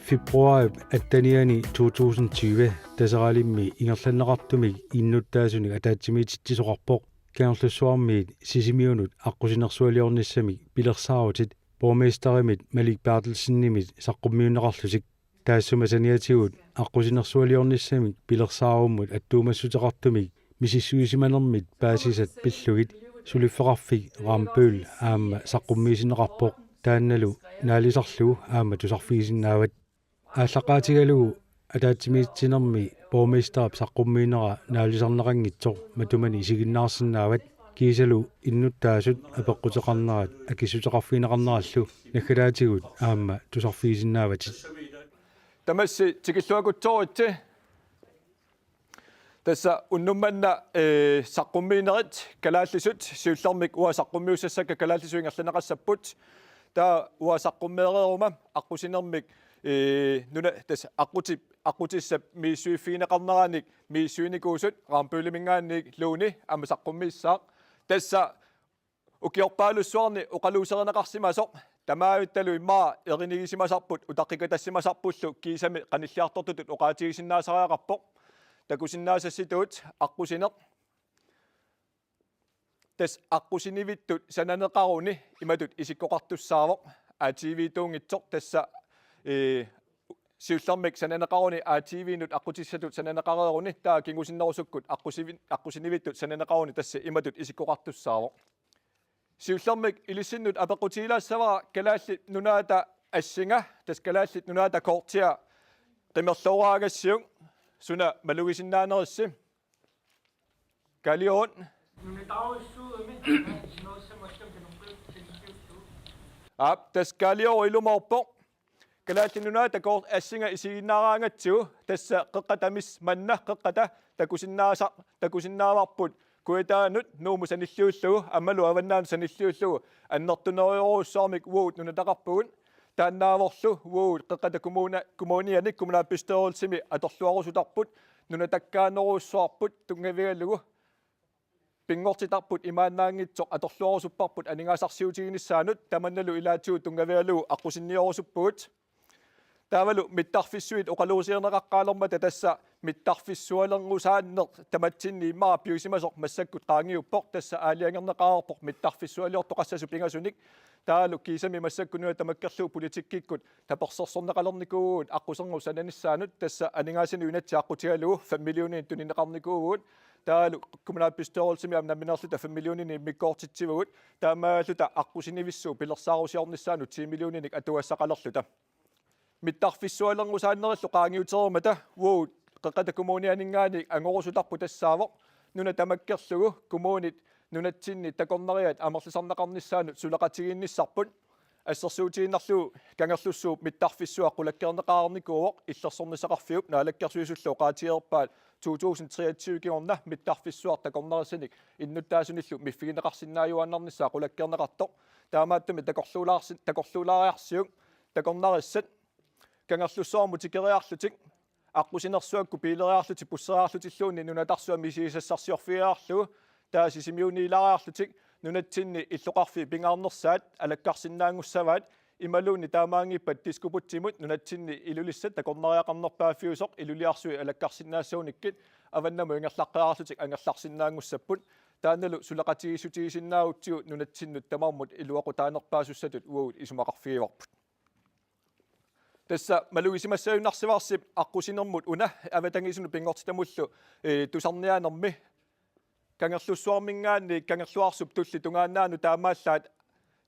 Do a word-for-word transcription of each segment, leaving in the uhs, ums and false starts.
Februaarip attenianni to tusind tyve Taseralimmi ingerlanneqartumik innuttaasunik ataatsimiititsisoqarpoq Kangerlussuarmiit Sisimiunut aqqusinersualiornissamik pilersaarutit borgmesterimit Malik Berthelsenimit saqqummiunneqarlutik. Taassuma saniatigut aqqusinersualiornissamik pilersaarummut attuumassuteqartumik misissuisimanermit paasisat pillugit suliffeqarfik Rambøll aamma saqqummiisinneqarpoq, taannalu naalisarlugu aamma tusarfigisinnaavat. Aallaqqaatigalugu ataatsimiititsinermi borgmesterip saqqummiinera naalisarneqanngitsoq matumani isiginnaarsinnaavat, kiisalu innuttaasut apeqquteqarnerat akissuteqarfigineqarnerallu naggataatigut aamma tusarfigisinnaavatit. Tamassi tikilluakutsooritsi. Tassa unnuk manna, eh, saqqummiinerit kalaallisut, siullermik uanga saqqummiussassakka kalaallisut ingerlanneqassapput. Taava uanga saqqummeereeruma aqqusinermik, eh, nuna-, tassa aqqutip-, aqqutissap misissuiffigineqarneranik misissuinikuusut Rambølliminngaanniit Lone aamma saqqummiissaaq. Tassa ukiorpaalussuarni oqaluuserineqarsimasoq, tamaavittalu immaqa erinigisimasarput utaqqikatassimasarpullu kiisami qanilliartortutut oqaatigisinnaasariaqarpoq. Takusinnaasassituut aqqusineq. Tassa aqqusinivittut sananeqaruni imatut isikkoqartussaavoq. A T V-tuunngitsoq tassa, eh, siullermik sananeqaruni A T V-nut aqqutissatut sananeqareeruni, taava kingusinnerusukkut aqqusivi-, aqqusinivittut sananeqaruni tassa imatut isikkoqartussaavoq. Siullermik ilissinnut apeqqutigilaassavara Kalaallit Nunaata assinga, tassa Kalaallit Nunaata kortia qimerlooraangassiuk, suna malugisinnaanerissi. Kalion. Aap, tassa Kalion ilumoorpoq. Kalaallit Nunaata kor-, assinga isiginnaaraangatsigu, tassa qeqqata mis-, manna qeqqata takusinnaasa-, takusinnaavarput Kujataanut Nuummut sanilliullugu aammalu avannaanut sanilliullugu annertunerujorujussuarmik uagut nunataqarpugut. Taannaavorlu uagut Qeqqata Kommune-, Kommuniani kommunalbestyrelsimi atorluarusutarput, nunatakkaanerujussuarput tunngavigalugu pinngortitarput imaannaanngitsoq atorluarusupparput aningaasarsiutiginissaanut, tamannalu ilaatigut tunngavigalugu aqqusinniorusuppugut. Taavalu mittarfissuit oqaluuserineqaqqaalermata tassa mittarfissualernusaanneq tamatsinni immaqa pigisimasoq massakkut qaangiuppoq, tassa aalajangerneqareerpoq mittarfissualiortoqassasoq pingasunik. Taavalu kiisami massakkut nuna tamakkerlugu politikkikkut tapersersorneqalernikuuvugut aqqusernut sananissaanut, tassa aningaasanut inatsit aqqutigalugu fem millioninik tunineqarnikuuvugut. Taavalu kommunalbestyrelsimi aamma nammineerluta fem millioninik immikkoortitsivugut. Taamaalluta aqqusinivissuup pilersaarusiornissaanut ti millioninik atugassaqalerluta. Mittarfissualernusaannerillu qaangiutereermata uagut Qeqqata Kommunianinngaanniit angorusutarput tassaavoq nuna tamakkerlugu kommunit nunatsinni takornariat amerlisarneqarnissaannut suleqatigiinnissarput. Assersuutigiinnarlugu Kangerlussuup mittarfissuaq qulakkeerneqareernikuuvoq, illersornissaqarfiup naalakkersuisullu oqaatigereerpaat to tusind treogtyve kingorna mittarfissuaq takornarissanik innuttaasunillu miffigineqarsinnaajuaannarnissaa qulakkeerneqartoq. Taamaattumik takorluulaarsi-, takorluulaariarsiuk takornarissat Kangerlussuarmut tikeriarlutik, aqqusinersuakkut biileriarlutik busseriarlutilluunniit nunatarsuaq misigisassarsiorfigiarlugu, taava Sisimiuniilaariarlutik nunatsinni illoqarfiit pingaarnersaat alakkarsinnaanngussavaat, imaluunniit taamaanngippat Diskobugtimut nunatsinni Ilulissat takornariaqarnerpaaffiusoq Iluliarsuit alakkarsinnaassagunikkit avannamut ingerlaqqeriarlutik angerlarsinnaanngussapput. Taannalu suleqatigiissutigisinnaagutsigu nunatsinnut tamarmut iluaqutaanerpaasussatut uagut isumaqarfigivarput. Tassa malugisimassajunnaarsivarsi aqqusinermut una avatangiisinut pinngortitamullu, eh, tusarniaanermi Kangerlussuarminngaanniit Kangerluarsup tulliup tungaannaanut taamaallaat,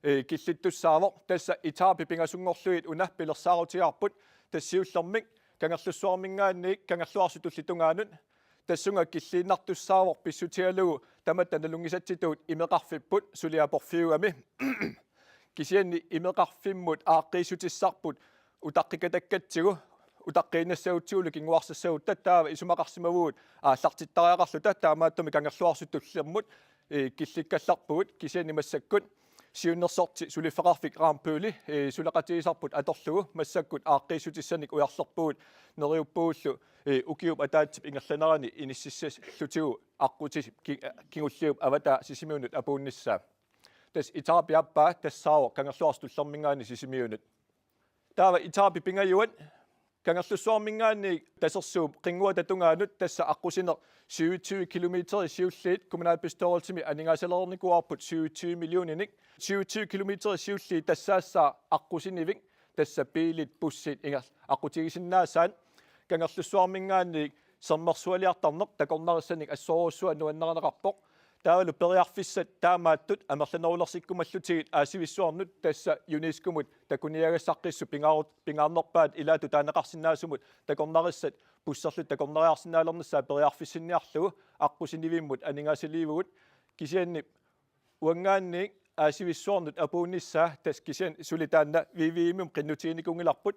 eh, killittussaavoq. Tassa etape pingasunngorlugit una pilersaarutigaarput. Tassa siullermik Kangerlussuarminngaanniit Kangerluarsup tulliup tungaanut. Tassunga killiinnartussaavoq pissutigalugu tamatta nalunngisatsitut imeqarfipput suli aporfiugami. Kisianni imeqarfimmut aaqqiissutissarput utaqqikatakkatsigu utaqqiinnassagutsigulu kinguarsassagutta, taava isumaqarsimavugut aallartittariaqarluta, taamaattumik Kangerluarsuk Tullermut, ee, killikkallarpugut. Kisianni massakkut siunnersorti suliffeqarfik Rambølli, ee, suleqatigisarput atorlugu massakkut aaqqiissutissanik ujarlerpugut, neriuppugullu, ee, ukiup ataatsip ingerlanerani inississallutigu aqquti ki-, kingulliup avataa Sisimiunut apuunnissaa. Tassa etapi aappaa tassaavoq Kangerluarsuk Tullerminngaanniit Sisimiunut. Taava etapi pingajuat Kangerlussuarminngaanniit Tasersuup qinnguata tungaanut, tassa aqqusineq syvogtyve kilometer siulliit kommunalbestyrelsimi aningaasalernikuuarput syvogtyve millioninik. Syvogtyve kilometer siulliit tassaassaaq aqqusinivik, tassa biilit, bussit ingerl-, aqqutigisinnaasaat. Kangerlussuarminngaanniit sermersualiartarneq takornarissanik assorujussuaq nuannarineqarpoq. Taavalu periarfissat taamaattut amerlanerulersikkumallutigit Aasivissuarnut, tassa UNESCO-mut takuniagassaqqissut pingaarut-, pingaarnerpaat ilaattut taaneqarsinnaasumut takornarissat busserlutik takornariarsinnaalernissaat periarfissinniarlugu aqqusinivimmut aningaasaliivugut. Kisianni uanngaanniit Aasivissuarnut apuunnissaa, tassa kisianni suli taanna V V M-imut qinnutiginikuunngilarput,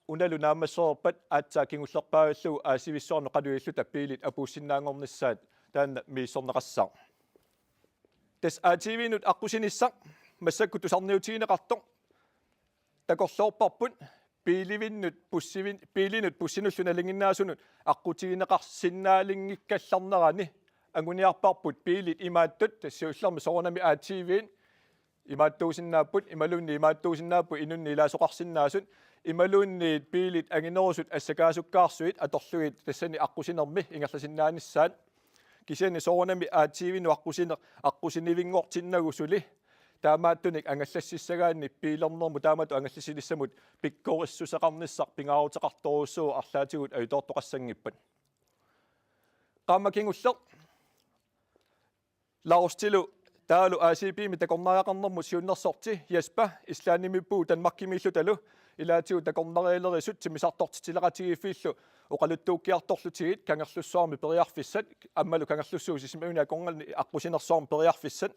unalu naammassereerpat aatsaat kingullerpaavillugu Aasivissuarnut qanoq ililluta biilit apuussinnaanngornissaat taanna misissorneqassaaq. Tassa A T V-nut aqqusinissaq massakkut tusarniutigineqartoq takorloorparput biilivinnut bussivin-, biilinut bussinullu nalinginnaasunut aqqutigineqarsinnaanngikkallarnerani anguniarparput biilit imaattut, tassa siullermik soorunami A T V-n imaattuusinnaapput, imaluunniit imaattuusinnaapput inunnik ilaasoqarsinnaasut, imaluunniit biilit anginerusut assakaasukkaarsuit atorlugit tassani aqqusinermi ingerlasinnaanissaat. Kisianni soorunami A T V-nut aqqusineq aqqusinivinngortinnagu suli taamaattunik angallassissagaanni biilernermut taamatut angallassilissamut pikkorissuseqarnissaq pingaaruteqartorujussuuvoq arlaatigut ajutoortoqassanngippat. Qaammat kingulleq Laustilu taavalu A C P-mi takornariaqarnermut siunnersorti Jesper, Islandimiippugut Danmarkimiillutalu, ilaatigut takornarialerisut timmisartortitsileqatigiiffillu oqaluttuukkiartorlutigit Kangerlussuarmi periarfissat aammalu Kangerlussuup Sisimiuni akornanni aqqusinersuarmi periarfissat.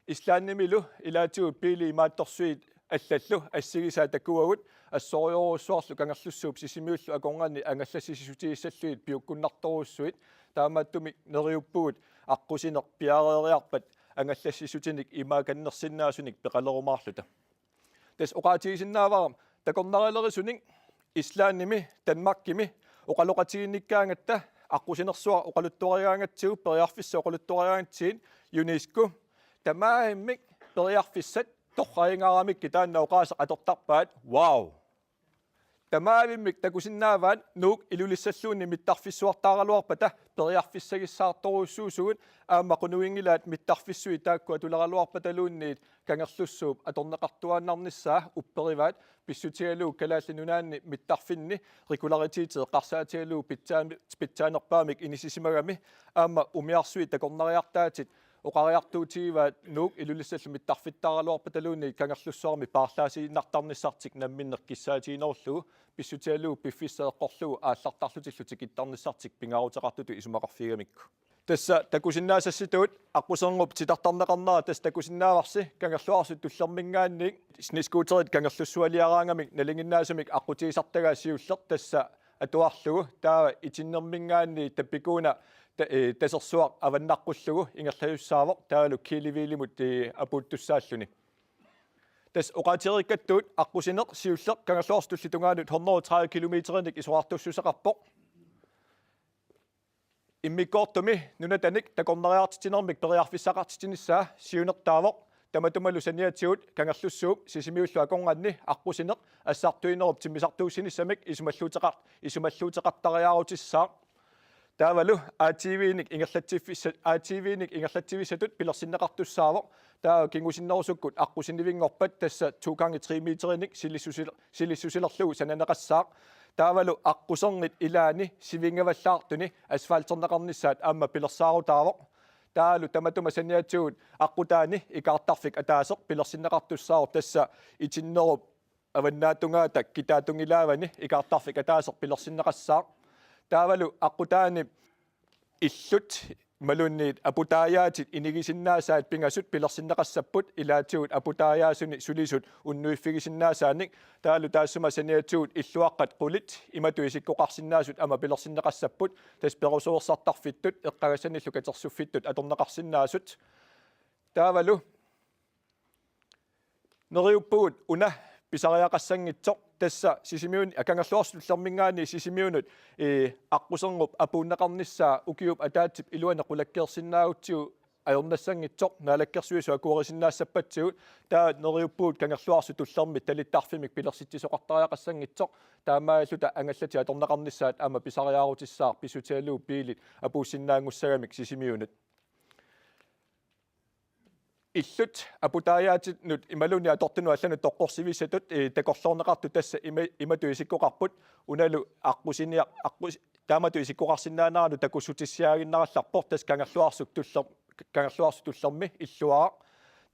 Islandimilu ilaatigut biilit imaattorsuit allallu assigisaat takuagut, assorujussuarlu Kangerlussuup Sisimiullu akornanni angallassissutigissallugit piukkunnartorujussuit. Taamaattumik neriuppugut aqqusineq piareeriarpat angallassissutinik imaakannersinnaasunik peqalerumaarluta. Tassa oqaatigisinnaavara takornarialerisunik Islandimi, Danmarkimi oqaloqatigiinnikkaangatta, aqqusinersuaq oqaluttuarigaangatsigu, periarfissat oqaluttuarigaangatsigit UNESCO, tamaavimmik periarfissat torragingaaramikkit taanna oqaaseq atortarpaat. Wow! Tamaavimmik takusinnaavaat Nuuk Ilulissalluunniit mittarfissuartaaraluarpata periarfissagissaartorujussuusugut, aamma qunuginngilaat mittarfissuit taakkua tuleraluarpataluunniit Kangerlussuup atorneqartuaannarnissaa upperivaat, pissutigalugu Kalaallit Nunaanni mittarfinni regularitetit eqqarsaatigalugu pitsaan-, pitsaanerpaamik inissisimagami, aamma umiarsuit takornariartaatit oqariartuutigivaat Nuuk Ilulissallu mittarfittaaraluarpataluunniit Kangerlussuarmi paarlaasiinnartarnissartik namminneq kissaatiginerullugu, pissutigalugu piffissaq eqqorlugu aallartarlutillu tikittarnissartik pingaaruteqartutut isumaqarfigigamikku. Tassa takusinnaasassitut aqqusernup titartarneqarnera tassa takusinnaavarsi Kangerluarsuk Tullerminngaanniit snescooterit Kangerlussualiaraangamik nalinginnaasumik aqqutigisartagaat siulleq tassa atuarlugu, taava itinnerminngaanniit tappikuuna ta-, ee, Tasersuaq avannaqqullugu ingerlasussaavoq, taavalu Kiliviilimut, ee, apuuttussaalluni. Tassa oqaatigereerikkattut aqqusineq siulleq Kangerluarsuk Tulliup tungaanut hundrede og tredive kilometerinik isorartuussuseqarpoq. Immikkoortumi nunatanik takornariartitsinermik periarfissaqartitsinissaa siunertaavoq, tamatumalu saniatigut Kangerlussuup Sisimiullu akornanni aqqusineq assartuinerup timmisartuussinissamik isumalluuteqar-, isumalluuteqartariaarutissaaq. Taavalu A T V-nik ingerlatsiffissa-, A T V-nik ingerlatsivissatut pilersinneqartussaavoq. Taava kingusinnerusukkut aqqusinivinngorpat tassa to gange tre meterinik silissusil-, silissusilerlugu sananeqassaaq. Taavalu aqqusernit ilaanni sivingavallaartuni asfalterneqarnissaat aamma pilersaarutaavoq. Taavalu tamatuma saniatigut aqqutaani ikaartarfik ataaseq pilersinneqartussaavoq, tassa itinnerup avannaatungaata kitaatungilaavani ikaartarfik ataaseq pilersinneqassaaq. Taavalu aqqutaani illut imaluunniit aputaajaatit inigisinnaasaat pingasut pilersinneqassapput, ilaatigut aputaajaasuni sulisut unnuiffigisinnaasaannik. Taavalu taassuma saniatigut illuaqqat qulit imatut isikkoqarsinnaasut aamma pilersinneqassapput, tassa perusuersartarfittut eqqagassanillu katersuffittut atorneqarsinnaasut. Taavalu neriuppugut una pisariaqassanngitsoq, tassa Sisimiun-, Kangerluarsuk Tullerminngaanniit Sisimiunut, ee, aqqusernup apuunneqarnissaa ukiup ataatsip iluani qulakkeersinnaagutsigu ajornassanngitsoq, Naalakkersuisut akuerisinnaassappatigut. Taava neriuppugut Kangerluarsuk Tullermik talittarfimmi pilersitsisoqartariaqassanngitsoq, taamaalluta angallatit atorneqarnissaat aamma pisariaarutissaaq, pissutigalugu biilit apuussinnaanngussagamik Sisimiunut. Illut aputaajaatinut imaluunniit atortunut allanut toqqorsivissatut, ee, takorloorneqartut tassa ima-, imatut isikkoqarput, unalu aqqusiniar-, aqqus-, taamatut isikkoqarsinnaaneranut takussutissiaannarallarpoq, tassa Kangerluarsuk Tuller-, Kangerluarsuk Tullermi illuaraq.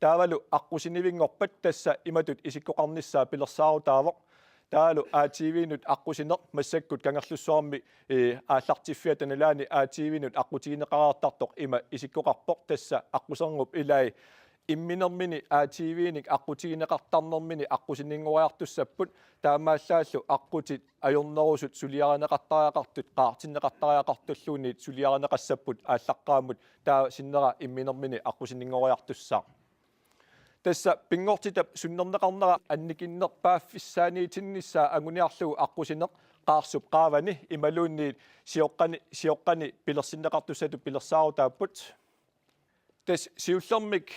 Taavalu aqqusinivinngorpat tassa imatut isikkoqarnissaa pilersaarutaavoq. Taavalu A T V-nut aqqusineq massakkut Kangerlussuarmi, ee, aallartiffiata nalaani A T V-nut aqqutigineqareertartoq ima isikkoqarpoq, tassa aqqusernup ilai imminermini A T V-nik aqqutigineqartarnermini aqqusininngoriartussapput, taamaallaat aqqutit ajornerusut suliarineqartariaqartut qaartinneqartariaqartulluunniit suliarineqassapput aallaqqaammut, taava sinnera imminermini aqqusininngoriartussaaq. Tassa pinngortitap sunnerneqarnera annikinnerpaaffissaaniitinnissaa anguniarlugu aqqusineq qaarsup qaavani imaluunniit sioqqani, sioqqani pilersinneqartussatut pilersaarutaapput. Tassa siullermik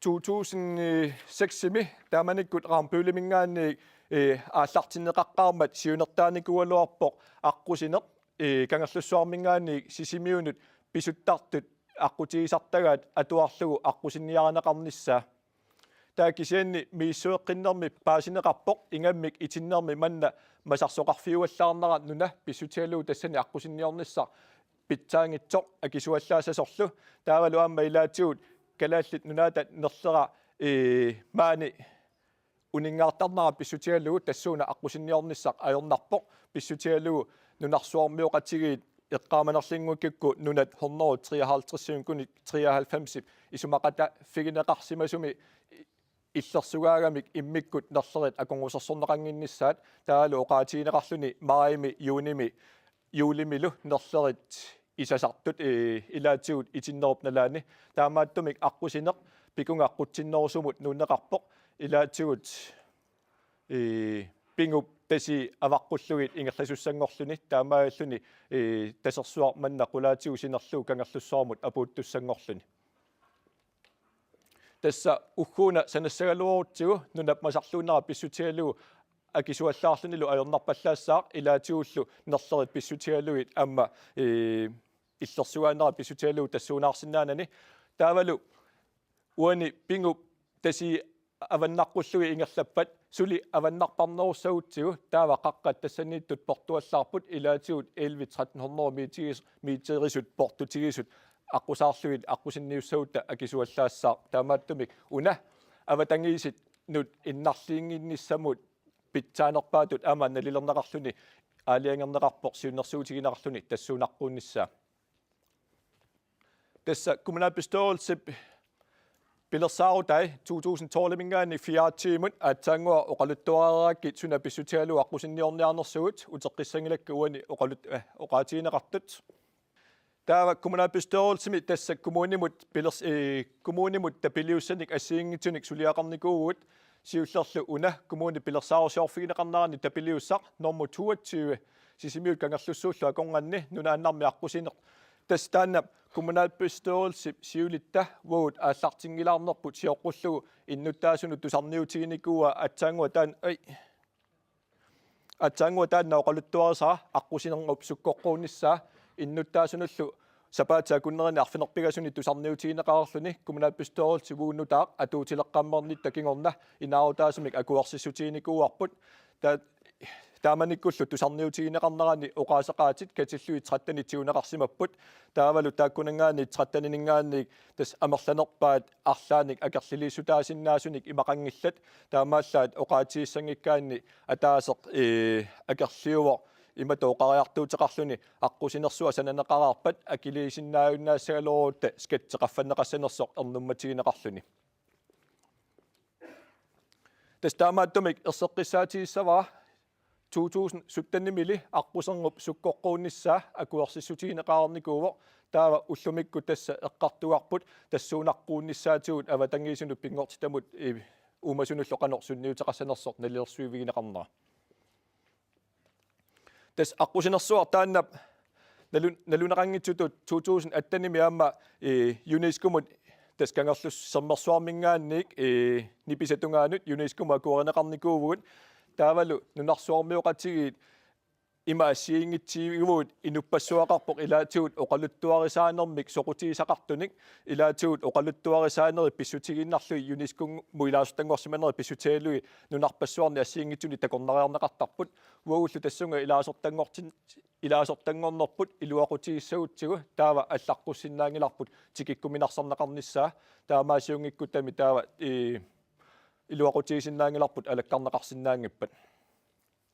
to tusind seksimi taamanikkut Rambølleminngaanniit, ee, aallartinneqaqqaarmat siunertaanikuugaluarpoq aqqusineq, ee, Kangerlussuarminngaanniit Sisimiunut pisuttartut aqqutigisartagaat atuarlugu aqqusiniarineqarnissaa. Taava kisianni misissueqqinnermi paasineqarpoq, ingammik itinnermi manna masarsoqarfiuallaarnera nuna pissutigalugu tassani aqqusinniornissaq pitsaanngitsoq akisuallaassasorlu. Taavalu aamma ilaatigut Kalaallit Nunaata nerlera, ee, maani uninngaartarnera pissutigalugu tassuuna aqqusinniornissaq ajornarpoq, pissutigalugu nunarsuarmioqatigiit eqqaamanerlunngukkukku nunat hundrede treoghalvtredsiunngunik treoghalvfemsip isumaqataaffigineqarsimasumi illersugaagamik immikkut nerlerit akornusersorneqannginnissaat. Taavalu oqaatigineqarluni maajimi, juunimi, juulimilu nerlerit isasartut, ee, ilaatigut itinnerup nalaani. Taamaattumik aqqusineq pikunga qutsinnerusumut nuunneqarpoq, ilaatigut, ee, pingup tasii avaqqullugit ingerlasussanngorluni, taamaalilluni, ee, tasersuaq manna qulaatigut sinerlugu Kangerlussuarmut apuuttussanngorluni. Tassa ugguuna sanassagaluarutsigu nunap masarluunera pissutigalugu akisuallaarlunilu ajornarpallaassaaq, ilaatigullu nerlerit pissutigalugit aamma, ee, illersugaanera pissutigalugu tassuunaarsinnaanani. Taavalu uani pingup tasii avannaqqullugit ingerlappat suli avannarparnerussagutsigu taava qaqqat tassaniittut portuallaarput, ilaatigut elleve tretten hundrede meteris-, meterisut portutigisut aqqusaarlugit aqqusinniussagutta akisuallaassaaq. Taamaattumik una avatangiisinut innarliinnginnissamut pitsaanerpaatut aamma nalilerneqarluni aalajangerneqarpoq siunnersuutigineqarluni tassuunaqquunnissaa. Tassa kommunalbestyrelsip pilersaarutai to tusind tolviminngaanniit fjortenimut aatsaannguaq oqaluttuareerakkit suna pissutigalugu aqqusinniorniarnersugut, uteqqissanngilakka uani oqalut-, eh, oqaatigineqartut. Taava kommunalbestyrelsimi tassa kommunimut pilers-, eh, kommunimut tapiliussanik assigiinngitsunik suliaqarnikuuvugut, siullerlu una kommunip pilersaarusiorfigineqarnerani tapiliussaq nummer toogtyve, Sisimiut Kangerlussuullu akornanni nunaannarmi aqqusineq. Tassa taanna kommunalbestyrelsip siulitta uagut aallartinngilaarnerput sioqqullugu innuttaasunut tusarniutiginikuuaa, aatsaannguaq taan-, ai. Aatsaannguaq taanna oqaluttuarisara aqqusinernup sukkoqquunissaa, innuttaasunullu sapaatip akunnerini arfineq-pingasuni tusarniutigineqareerluni kommunalbestyrelsip uagut nutaaq atuutileqqammernitta kingorna inaarutaasumik akuersissutiginikuuarput. Ta-, taamanikkullu tusarniutigineqarnerani oqaaseqaatit katillugit trettenit tiguneqarsimapput. Taavalu taakkunanngaanniit trettenininngaanniit tassa amerlanerpaat arlaannik akerliliissutaasinnaasunik imaqanngillat. Taamaallaat oqaatigissanngikkaanni ataaseq, ee, akerliuvoq Imatut oqariartuuteqarluni aqqusinersuaq sananeqareerpat akiliisinnaajunnaassagaluarutta skatsi qaffanneqassanersoq ernummatigineqarluni. Tassa taamaattumik erseqqissaatigissavara to tusind syttenimili aqqusernup sukkoqquunnissaa akuersissutigineqareernikuuvoq, taava ullumikkut tassa eqqartugarput tassuunaqquunnissaatigut avatangiisinut pinngortitamut, i-, uumasunullu qanoq sunniuteqassanersoq nalilersuivigineqarnera. Tassa aqqusinersuaq taanna nalu-, naluneqanngitsutut to tusind attenimi aamma, eh, UNESCO-mut tassa Kangerlussuaq Sermersuarminngaanniit, eh, nipisat tungaanut UNESCO-mut akuerineqarnikuuvugut. Taavalu nunarsuarmioqatigiit ima assigiinngitsuuvugut inuppassuaqarpoq ilaatigut oqaluttuarisaanermik soqutigisaqartunik, ilaatigut oqaluttuarisaanerit pissutigiinnarlugit UNESCO-mut ilaasortanngorsimanerit pissutigalugit nunarpassuarni assigiinngitsunik takornariarneqartarput. Uagullu tassunga ilaasortanngortin-, ilaasortanngornerput iluaqutigissagutsigu taava allaqqussinnaanngilarput tikikkuminarsarneqarnissaa, taamaasiunngikkuttami taava, ii, iluaqutigisinnaanngilarput alakkarneqarsinnaanngippat.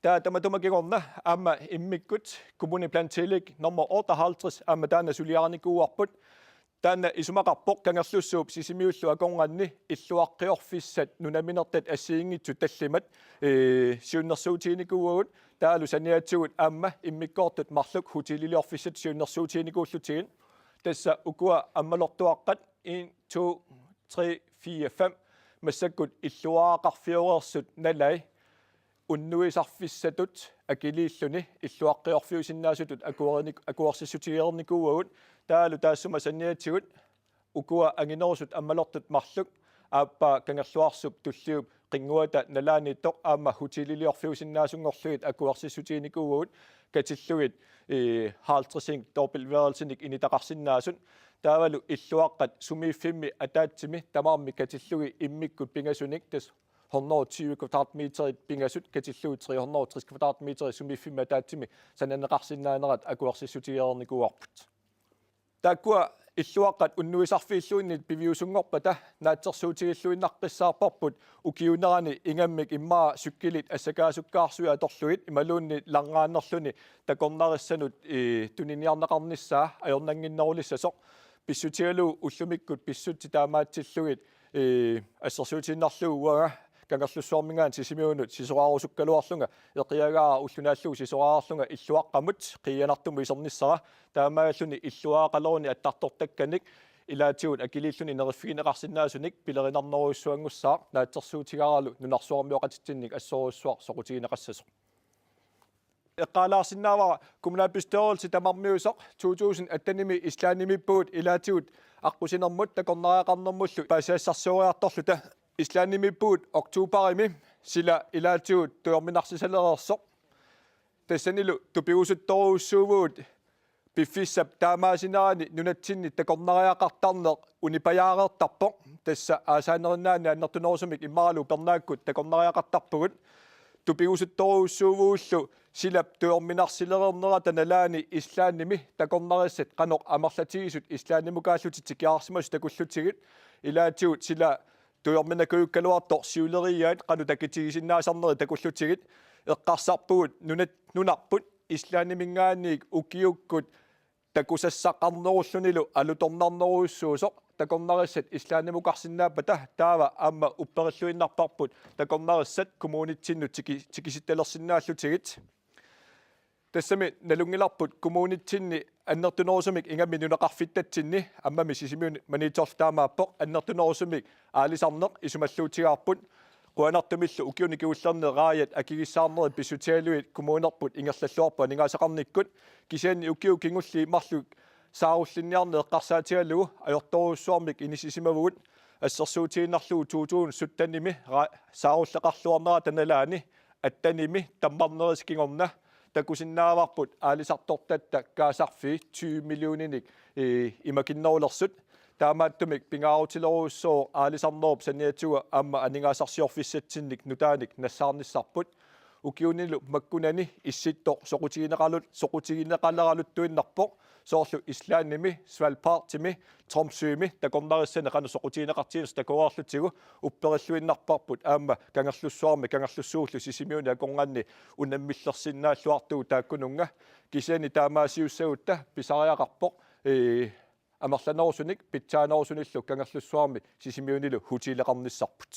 Taava tamatuma kingorna aamma immikkut Kommuneplan Tillæg nummer otteoghalvtreds aamma taanna suliarinikuuarput. Taanna isumaqarpoq Kangerlussuup Sisimiullu akornanni illuarqiorfissat nunaminertat assigiinngitsut tallimat, ee, siunnersuutiginikuuagut, taavalu saniatigut aamma immikkoortut marluk hoteliliorfissat siunnersuutiginikuullutigit. Tassa ukua ammalortuaqqat en, to, tre, fire, fem massakkut illuaraqarfioreersut nalai unnuisarfissatut akiliilluni illuarqiorfiusinnaasutut akuerinik-, akuersissutigereernikuuagut, taavalu taassuma saniatigut ukua anginerusut ammalortut marluk aappaa Kangerluarsup tulliup qinnguata nalaaniittoq aamma hoteliliorfiusinnaasunngorlugit akuersissutiginikuuagut katillugit, ee, halvtredsinik dobbeltværelsinik initaqarsinnaasut. Taavalu illuaqqat sumiiffimmi ataatsimi tamarmik katillugit immikkut pingasunik, tassa hundrede og tyve kvadratmeterit pingasut katillugit tre hundrede og tres kvadratmeterit sumiiffimmi ataatsimi sananeqarsinnaanerat akuersissutigereernikuuarput. Taakkua illuaqqat unnuisarfiilluunniit piviusunngorpata naatsorsuutigilluinnaqqissaarparput ukiuunerani ingammik immaqa cykelit assakaasukkaarsuit atorlugit imaluunniit langaanerluni takornarissanut, ee, tuniniarneqarnissaa ajornannginnerulissasoq. Pissutigalugu ullumikkut pissutsit taamaatsillugit, ee, assersuutigiinnarlugu uanga Kangerlussuarminngaanniit Sisimiunut sisoraarusukkaluarlunga, eqiagaara ulloq naallugu sisoraarlunga illuaqqamut qiianartumut isernissara, taamaalilluni illuaraqaleruni attartortakkanik ilaatigut akiliilluni neriffigineqarsinnaasunik pilerinarnerujussuanngussaaq, naatsorsuutigaaralu nunarsuarmioqatitsinnik assorujussuaq soqutigineqassasoq. Eqqaalaarsinnaavara kommunalbestyrelse tamarmiusoq to tusind attenimi Islandimiippugut ilaatigut aqqusinermut takornariaqarnermullu paasisassarsioriartorluta. Islandimiippugut oktoberimi sila ilaatigut tujorminarsisalersoq. Tassanilu tupigusuttorujussuuvugut piffissap taamaasinerani nunatsinni takornariaqartarneq unipajaareertarpoq. Tassa aasaanerinnaanni annertunerusumik immaqalu upernaakkut takornariaqartarpugut. Tupigusuttorujussuuvugullu silap tujorminarsilereernerata nalaani Islandimi takornarissat qanoq amerlatigisut Islandimukaallutik tikiarsimasut takullutsigit. Ilaatigut sila tujorminakujukkaluartoq siuleriaat qanoq takitigisinnaasarnerit takullutsigit. Eqqarsarpugut nunat-, nunarput Islandiminngaanniit ukiukkut takusassaqarnerullunilu alutornarnerujussuusoq takornarissat Islandimukarsinnaappata, taava aamma upperilluinnarparput takornarissat kommunitsinnut tiki-, tikisittalersinnaallutigit. Tassami nalunngilarput kommunitsinni annertunerusumik ingammik nunaqarfittatsinni, aammami Sisimiuni Maniitsorlu taamaappoq, annertunerusumik aalisarneq isumalluutigaarput. Qujanartumillu ukiuni kingullerni raajat akigissaarnerit pissutigalugit kommunerput ingerlalluarput aningaasaqarnikkut, kisianni ukiut kingulliit marluk saarullinniarneq eqqarsaatigalugu ajortorujussuarmik inissisimavugut. Assersuutigiinnarlugu to tusind syttenimi ra-, saarulleqarluarnerata nalaani attenimi tammarnerisa kingorna takusinnaavarput aalisartortatta kaasarfii tyve millioninik, ee, imakinnerulersut. Taamaattumik pingaarutilerujussuuvoq aalisarnerup saniatigut aamma aningaasarsiorfissatsinnik nutaanik nassaarnissarput. ukiunilu makkunani Issittoq soqutigineqalu-, soqutigineqaleraluttuinnarpoq, soorlu Islandimi, Svalbardimi, Tromsømi takornarissani qanoq soqutigineqartiginersoq takoreerlutigu upperilluinnarparput aamma Kangerlussuarmi Kangerlussuullu Sisimiuni akornanni unammillersinnaalluartugut taakkununnga. Kisianni taamaasiussagutta pisariaqarpoq, ee, amerlanerusunik pitsaanerusunillu Kangerlussuarmi Sisimiunilu hotelleqarnissarput.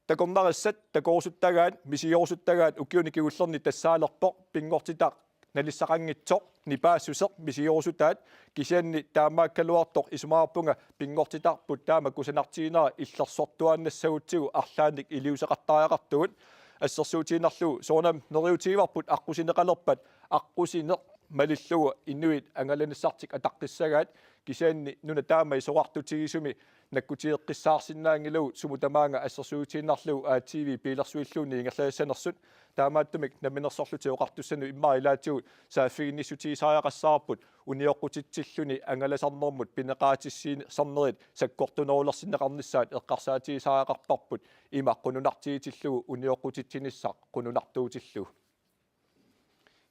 Takornarissat takorusuttagaat, misigerusuttagaat ukiuni kingullerni tassaalerpoq pinngortitaq nalissaqanngitsoq, nipaassuseq misigerusutaat, kisianni taamaakkaluartoq isumaqarpunga pinngortitarput taama kusanartiginera illersortuaannassagutsigu arlaannik iliuuseqartariaqartugut. Assersuutigiinnarlugu soorunami neriuutigivarput aqqusineqalerpat aqqusineq malillugu inuit angalanissartik ataqqissagaat, kisianni nuna taama isorartutigisumi nakkutigeqqissaarsinnaanngilagut sumut tamaanga assersuutigiinnarlugu A T V biilersuilluunniit ingerlassanersut. Taamaattumik Namminersorlutik Oqartussanut immaqa ilaatigut saaffiginnissutigisariaqassavarput unioqqutitsilluni angalasarnermut pineqaatissiinermit sakkortunerulersinneqarnissaat eqqarsaatigisariaqarparput ima qununartigitillugu unioqqutitsinissaq qununartuutillugu.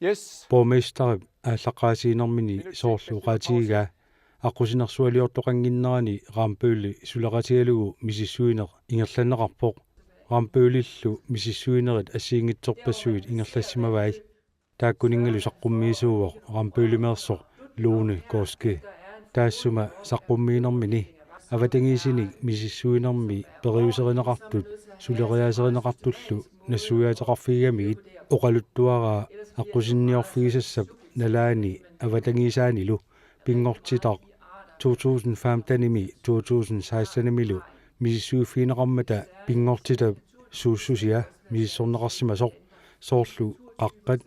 Yes. Borgmesterip aallaqqaasiinermini soorlu oqaatigigaa aqqusinersualiortoqannginnerani Rambølli suleqatigalugu misissuineq ingerlanneqarpoq. Rambøllillu misissuinerit assigiinngitsorpassuit ingerlassimavai. Taakkuninngalu saqqummiisuuvoq Rambøllimeersoq Lone Koski. Taassuma saqqummiinermini avatangiisinik misissuinermi periuserineqartut suleriaaserineqartullu nassuiaateqarfigigamigit oqaluttuaraa aqqusinniorfigisassap nalaani avatangiisaanilu pinngortitaq to tusind femtenimi to tusind sekstenimilu misissuiffigineqarmata pinngortitap suussusia misissorneqarsimasoq, soorlu qaqqat,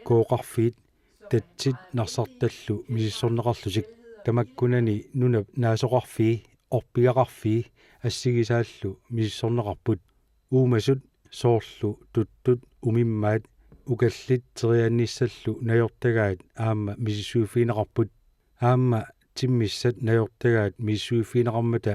kooqarfiit, tatsit narsartallu misissorneqarlutik. Tamakkunani nunap naasoqarfii, orpigaqarfii assigisaallu misissorneqarput. Uumasut soorlu tuttut, umimmaat, ukallit teriannissallu najortagaat aamma misissuiffigineqarput. Aamma timmissat najortagaat misissuiffigineqarmata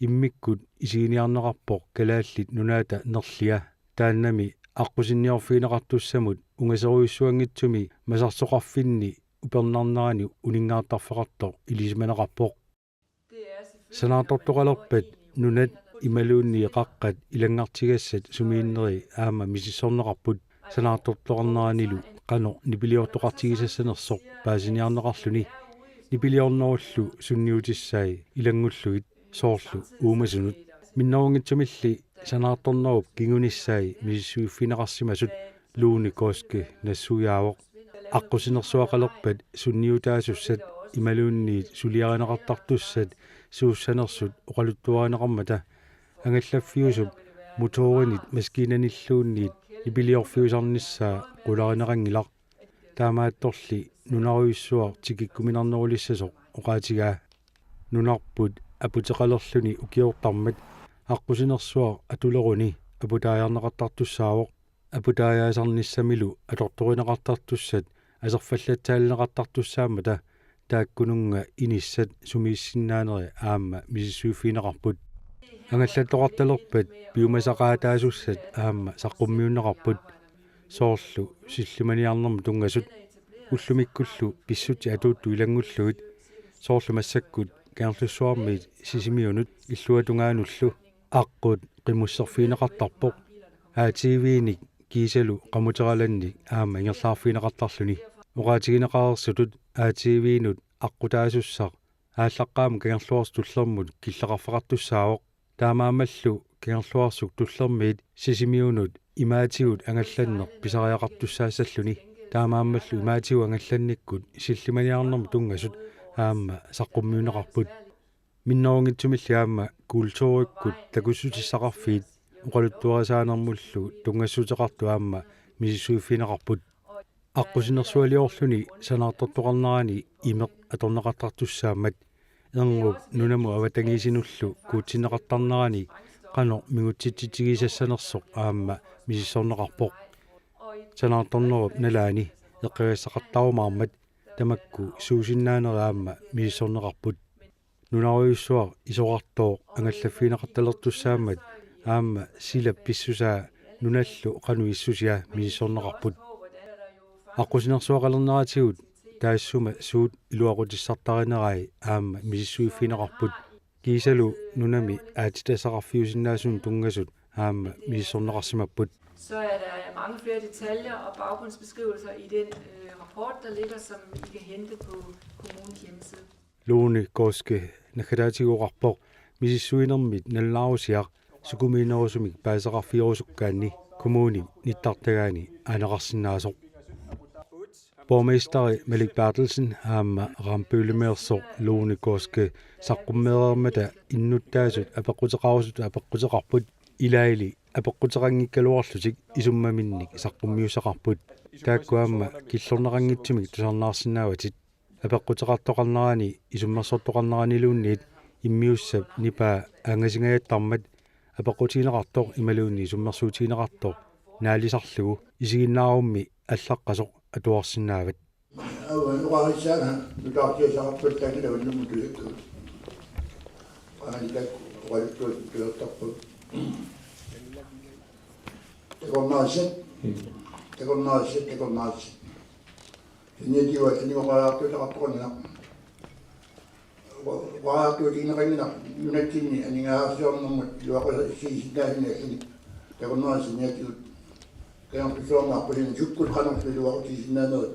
immikkut isiginiarneqarpoq Kalaallit Nunaata nerlia. Taannami aqqusinniorfigineqartussamut ungaserujussuanngitsumi masarsoqarfinni upernarnerani uninngaartarfeqartoq ilisimaneqarpoq. Sanaartortoqalerpat nunat imaluunniit qaqqat ilanngartigassat sumiinneri aamma misissorneqarput, sanaartortoqarneranilu qanoq nipiliortoqartigisassanersoq paasiniarneqarluni. Nipiliornerullu sunniutissai ilanngullugit soorlu uumasunut. Minnerunngitsumilli sanaartornerup kingunissai misissuiffigineqarsimasut Lone Koski nassuiaavoq. Aqqusinersuaqalerpat sunniutaasussat imaluunniit suliarineqartartussat suussanersut oqaluttuarineqarmata angallaffiusup motorinit maskiinanilluunniit nipiliorfiusarnissaa qularineqanngilaq. Taamaattorli nunarujussuaq tikikkuminarnerulissasoq oqaatigaa. Nunarput aputeqalerluni ukiortarmat aqqusinersuaq atuleruni aputaajarneqartartussaavoq. Aputaajaasarnissamilu atortorineqartartussat aserfallatsaalineqartartussaammata taakkununnga inissat sumiissinnaaneri aamma misissuiffigineqarput. Angallattoqartalerpat piumasaqaataasussat aamma saqqummiunneqarput. Soorlu sillimaniarnermut tunngasut, ullumikkullu pissutsit atuuttut ilanngullugit, soorlu massakkut Kangerlussuarmiit Sisimiunut illuatungaanullu. Aqqut qimusserfigineqartarpoq. A T V-nik kiisalu qamuteralannik aamma ingerlaarfigineqartarluni. Oqaatigineqareersutut A T V-nut aqqutaasussaq aallaqqaammut Kangerluarsuk Tullermut killeqarfeqartussaavoq. Taamaammallu Kangerluarsuk Tullermiit Sisimiunut imaatigut angallanneq pisariaqartussaassalluni. Taamaammallu imaatigut angallannikkut sillimaniarnermut tunngasut aamma saqqummiunneqarput. Minnerunngitsumilli aamma kulturikkut takussutissaqarfiit oqaluttuarisaanermullu tunngassuteqartut aamma misissuiffigineqarput. Aqqusinersualiorluni sanaartortoqarnerani imeq atorneqartartussaammat, erngup nunamut avatangiisinullu kuutsinneqartarnerani qanoq mingutsitsigisassanersoq aamma misissorneqarpoq. Sanaartornerup nalaani eqqagassaqartarumaarmat tamakku suusinnaaneri aamma misissorneqarput. Nunarujussuaq isorartooq angallaffigineqartalertussaammat aamma silap pissusaa nunallu qanoq issusia misissorneqarput. Aqqusinersuaqalerneratigut taassuma suut iluaqutissartarinerai aamma misissuiffigineqarput. Kiisalu nunami aatsitassaqarfiusinnaasunut tunngasut aamma misissorneqarsimapput. Så er der mange flere detaljer og baggrundsbeskrivelser i den øh, rapport, der ligger, som I kan hente på kommunens hjemmeside. Lone Koske naggataatigoqarpoq misissuinermit nalunaarusiaq sukumiinerusumik paasisaqarfigerusukkaanni kommunip nittartagaani aaneqarsinnaasoq. Borgmesteri Malik Berthelsen aamma Rambøllemeersoq Lone Koske saqqummeereermata innuttaasut apeqquteqarusutut apeqquteqarput, ilaali apeqquteqanngikkaluarlutik isummaminnik saqqummiussaqarput. Taakku aamma killorneqanngitsumik tusarnaarsinnaavatit. Apeqquteqartoqarnerani isummersortoqarneraniluunniit immiussap nipaa angasingajattarmat apeqqutigineqartoq imaluunniit isummersuutigineqartoq naalisarlugu isiginnaarummi allaqqasoq atuarsinnaavat. Aua, oqarissaanga nutaarsiassaqarpallaanngilaq unnumut tusakkagut. Qaangitak oqaluttuat tulertarput. Takornarissat. Takornarissat, takornarissat. Saniatigut allani oqariartuutaqartoqanngilaq. Oqariartuutigineqanngilaq nunatsinni aningaasarsiornermut iluaqusiisinnaasuni allani. Takornarissat saniatigut. Kangerlussuarmi aqqusineq sukkut qanorlu iluaqusiisinnaanerit.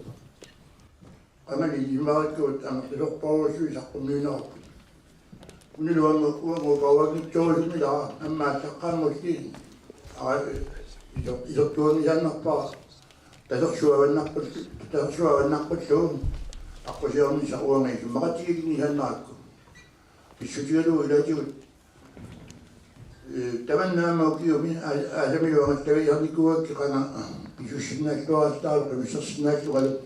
Qangali isumariikkagut amerlasoorpassuit saqqummiunneqarput. Uniluanngikkaluarlugu uanga uparuanngitsoorusumilaa aamma allaqqaammulli. Aa, iso-, isortuanngisaannarpara. Tasersuaq avannaqqullu-, tasersuaq avannaqqullugu aqqusiornissaq uanga isumaqatigiinngisaannarakku. Pissutigalugu ilaatigut. Ee, tamanna aamma ukiumi aa-, aasamilu angallavigisarnikuugakkit qanga pisussinnaalluarallarlugu qimussersinnaallugu.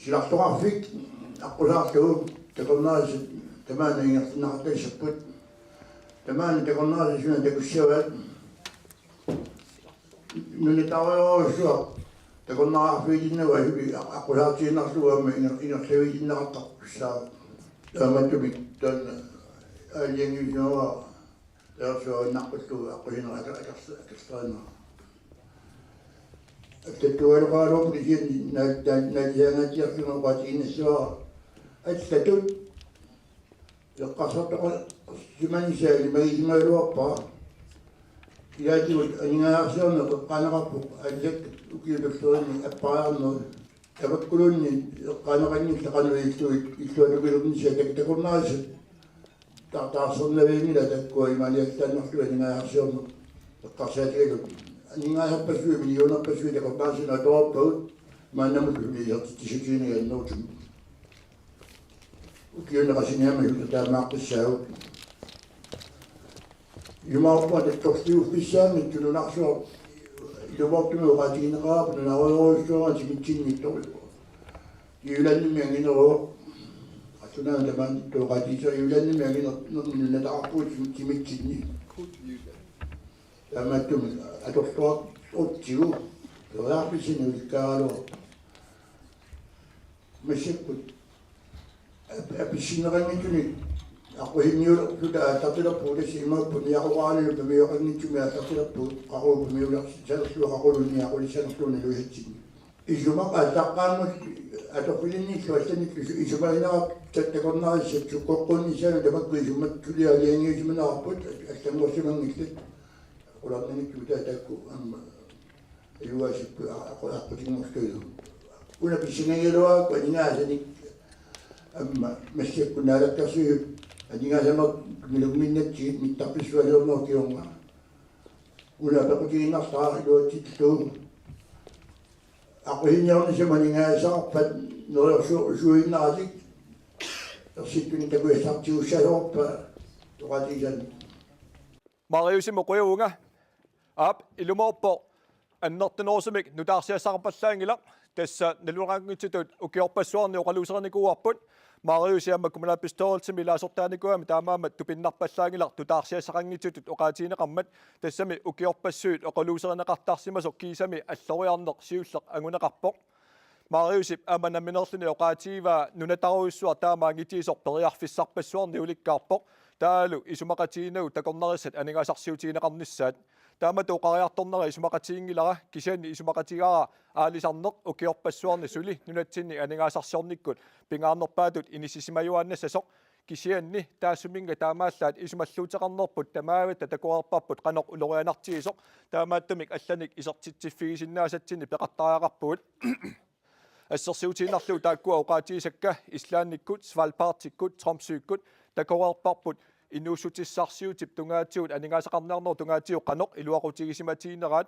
Silartoqarfik aqqusaarlugu takornarissat tamaana ingerlanneqartassapput. Tamaana takornarissat suna takussavaat. Nunataarujorujussuaq takornariarfigitinnagu asuli aqqusaartiinnarlugu aamma inger-, ingerlavigitinneqartartussaavoq. Taamaattumik taanna aalajangiusimavara tasersuaq avannaqqullugu aqqusineq aker-, akerse-, akersereerneq. Allattugaluaqaluarpoq kisianni naa-, naa-, naalisaangaatsiarlunga oqaatigiinnassavara. Allatut eqqarsartoqarsimanissaa ilimagisimagaluarpara. Ilaatigut aningaasarsiorneq eqqaaneqarpoq allat ukiut tulleriinni appariarnerit. Tamakkuluunniit eqqaaneqanngillat qanoq illuat illuatukilornissaat tak-, takornarissat. Ta-, taarsernavianngilaq taakkua imaaliallaannarlugu aningaasarsiorneq eqqarsaatigalugu. Aningaasarpassuit, millionerpassuit takornarissat atoorpagut maannamut isertitsissutigineq annerusumik. Ukiuni qasiniama taamaaqqissaagut. Ilumoorpunga tatorliuffissaanngitsoq nunarsuaq ilumoortumik oqaatigineqarpoq nunarujorujussuarmik timitsinniittoq. Jyllandimi angineruvoq. Qallunaat tamaaniittoq oqaatigisara Jyllandimi anginernermi nunataqarpugut tim-, timitsinni. Taamaattumik atorluartigu periarfissanik ulikkaaraluarpoq. Massakkut ap-, apissinneqanngitsunik aqqusinniulerluta aallartilerpugut, tassa imaappoq niaqoraanilu pamiuqanngitsumik aallartilerpugut, qaqugu pamiulersanerlugu qaqulunni aqulissanerlugu naluisatsinni. Isumaq aallaqqaammut atorfilinnillu allanillu isu-, isumagineqartut takornarissat sukkoqqunnissaanut tamakku isummat suliaq aalajangiusimaneqarput allanngorsimanngillat. Qularnanngitsumik taakku aamma ajugaasipput a-, aqu-, aqqutinngorlugit. Una pissangagigaluarakku aningaasanik aamma massakkut Naalakkersuisut aningaasanik milumminnatsigit mittarfissualiornerup kingorna. Una pequtigiinnartara iluatsillugu. Aqqusinniornissamut aningaasaqarpat neriorsu-, suinnaratik ersittunik takusassartigissagaluarpaa oqaatigisaannik. Mariusimut qujavunga. Aap, ilumoorpoq annertunerusumik nutaarsiassaqarpallaanngilaq. Tassa naluneqanngitsutut ukiorpassuarni oqaluuserinikuuarput. Mariusi aamma kommunalbestyrelsimi ilaasortaanikuugami taamaammat tupinnarpallaanngilaq nutaarsiassaqanngitsutut oqaatigineqarmat. Tassami ukiorpassuit oqaluuserineqartarsimasoq kiisami alloriarneq siulleq anguneqarpoq. Mariusip aamma nammineerluni oqaatigivaa nunataarujussuaq taama angitiisoq periarfissarpassuarni ulikkaarpoq, taavalu isumaqatiginagu takornarissat aningaasarsiutigineqarnissaat. Taamatut oqariartornera isumaqatiginngilara, kisianni isumaqatigaara aalisarneq ukiorpassuarni suli nunatsinni aningaasarsiornikkut pingaarnerpaatut inissisimajuaannassasoq. Kisianni taassuminnga taamaallaat isumalluuteqarnerput tamavitta takoreerparput qanoq ulorianartigisoq, taamaattumik allanik isertitsiffigisinnaasatsinnit peqartariaqarpugut. Assersuutigiinnarlugu taakkua oqaatigisakka Islandikkut, Svalbardikkut, Tromsøkkut takoreerparput inuussutissarsiutip tungaatigut, aningaasaqarniarnerup tungaatigut qanoq iluaqutigisimatigineraat.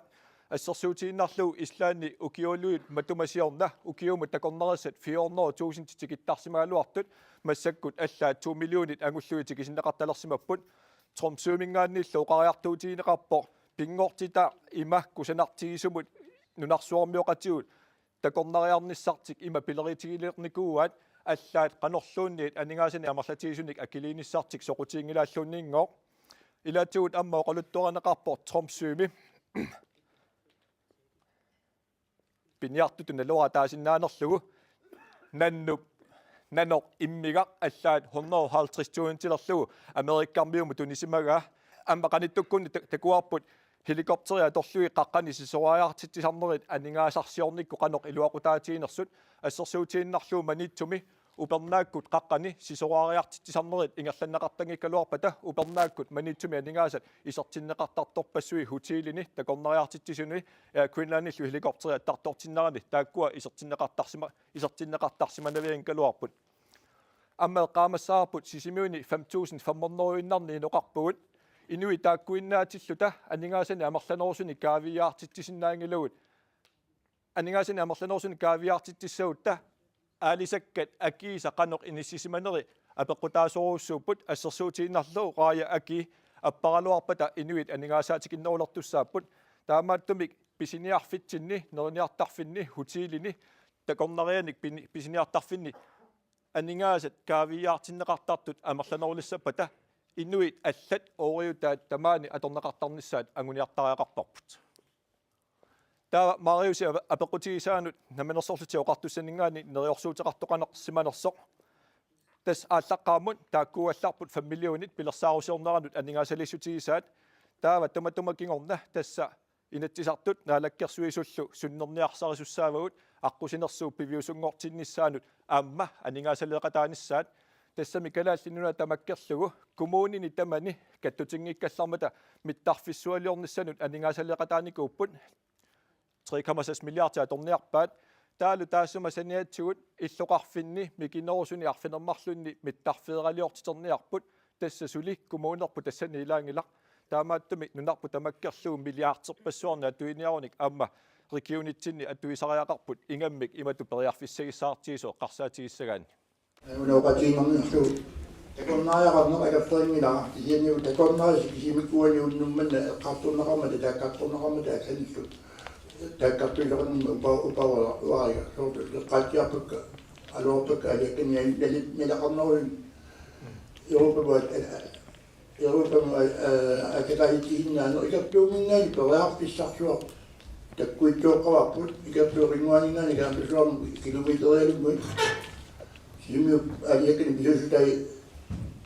Assersuutigiinnarlugu Islandi ukiulluit matuma siorna ukiumut takornarissat fire hundrede tusind tikittarsimagaluartut, massakkut allaat to millionit angullugit tikisinneqartalersimapput. Tromsøminngaanniillu oqariartuutigineqarpoq pinngortitaq ima kusanartigisumut nunarsuarmioqatigut takornariarnissartik ima pileritigilernikkuuaat, allaat qanorluunniit aningaasanik amerlatigisunik akiliinissartik soqutiginngilaalluunniinngooq. Ilaatigut aamma oqaluttuarineqarpoq Tromsømi piniartutut naluara taasinnaanerlugu nannup nanoq immigaq allaat hundrede og halvtreds tusindilerlugu Amerikkarmiumut tunisimagaa. Aamma qanittukkunni ta-, takuarput helikopteri atorlugit qaqqani sisorariartitsisarnerit aningaasarsiornikkut qanoq iluaqutaatiginersut. Assersuutigiinnarlugu Maniitsumi upernaakkut qaqqani sisorariartitsisarnerit ingerlanneqartanngikkaluarpata, upernaakkut Maniitsumi aningaasat isertinneqartartorpassuit hotelini, takornariartitsisuni, Air Greenlandillu helikopteri attartortinnerani taakkua isertinneqartarsima-, isertinneqartarsimanavianngikkaluarput. Aamma eqqaamassavarput Sisimiuni fem tusind fem hundrede-innarnik inoqarpugut. Inuit taakkuinnaatilluta aningaasanik amerlanerusunik kaaviiaartitsisinnaanngilagut. Aningaasanik amerlanerusunik kaaviiaartitsissagutta aalisakkat akiisa qanoq inissisimaneri apeqqutaasorujussuupput. Assersuutigiinnarlugu Raja Aki apparaluarpata inuit aningaasaatikinnerulertussaapput. Taamaattumik pisiniarfitsinni, neriniartarfinni, hotelini, takornarianik pini-, pisiniartarfinni aningaasat kaaviiaartinneqartartut amerlanerulissappata inuit allat ooriutaat tamaani atorneqartarnissaat anguniartariaqarparput. Taava Mariusi ape-, apeqqutigisaanut Namminersorlutik Oqartussaninngaanniit neriorsuuteqartoqarsimanersoq. Tassa aallaqqaammut taakkuugallarput fem millionit pilersaarusiorneranut aningaasaliissutigisaat. Taava tamatuma kingorna tassa Inatsisartut Naalakkersuisullu sunnerniarsarisussaavagut aqqusinersuup piviusunngortinnissaanut aamma aningaasaleeqataanissaat. Tassami Kalaallit Nunaat tamakkerlugu kommunini tamani kattutinngikkallarmata mittarfissualiornissanut aningaasaleeqataanikuupput. Tre komma seks milliardia atorniarpaat. Taavalu taassuma saniatigut illoqarfinni mikinerusuni arfineq-marlunni mittarfeeraliortiterniarput. Tassa suli kommunerput tassani ilaanngilaq. Taamaattumik nunarput tamakkerlugu milliarderpassuarnik atuiniarunik aamma regionitsinni atuisariaqarput, ingammik imatut periarfissagissaartigisoq eqqarsaatigissagaanni. Una oqaatigiinnarniarlugu takornariaqarneq akerlinngilara, kisianni takornarisi kisimikkuani unnuk manna eqqartorneqarmata, taakkartorneqarmata allanillu taakkartuisoqarnermut upa-, upa-, uariga. Soorlu eqqaatsiarpakka, aluarpakka aliakkani nali-, naleqarnerullutik Europamut, a-, a-, Europamut, a-, a-, akataajitsiginnaaneq ikertuuminngaanniit periarfissarsuaq takkuitsooqqavarput, ikertuup qinnguaninngaanniit Kangerlussuarmut kilometerialunnguit. Sisimiut aliakkani pisuussutai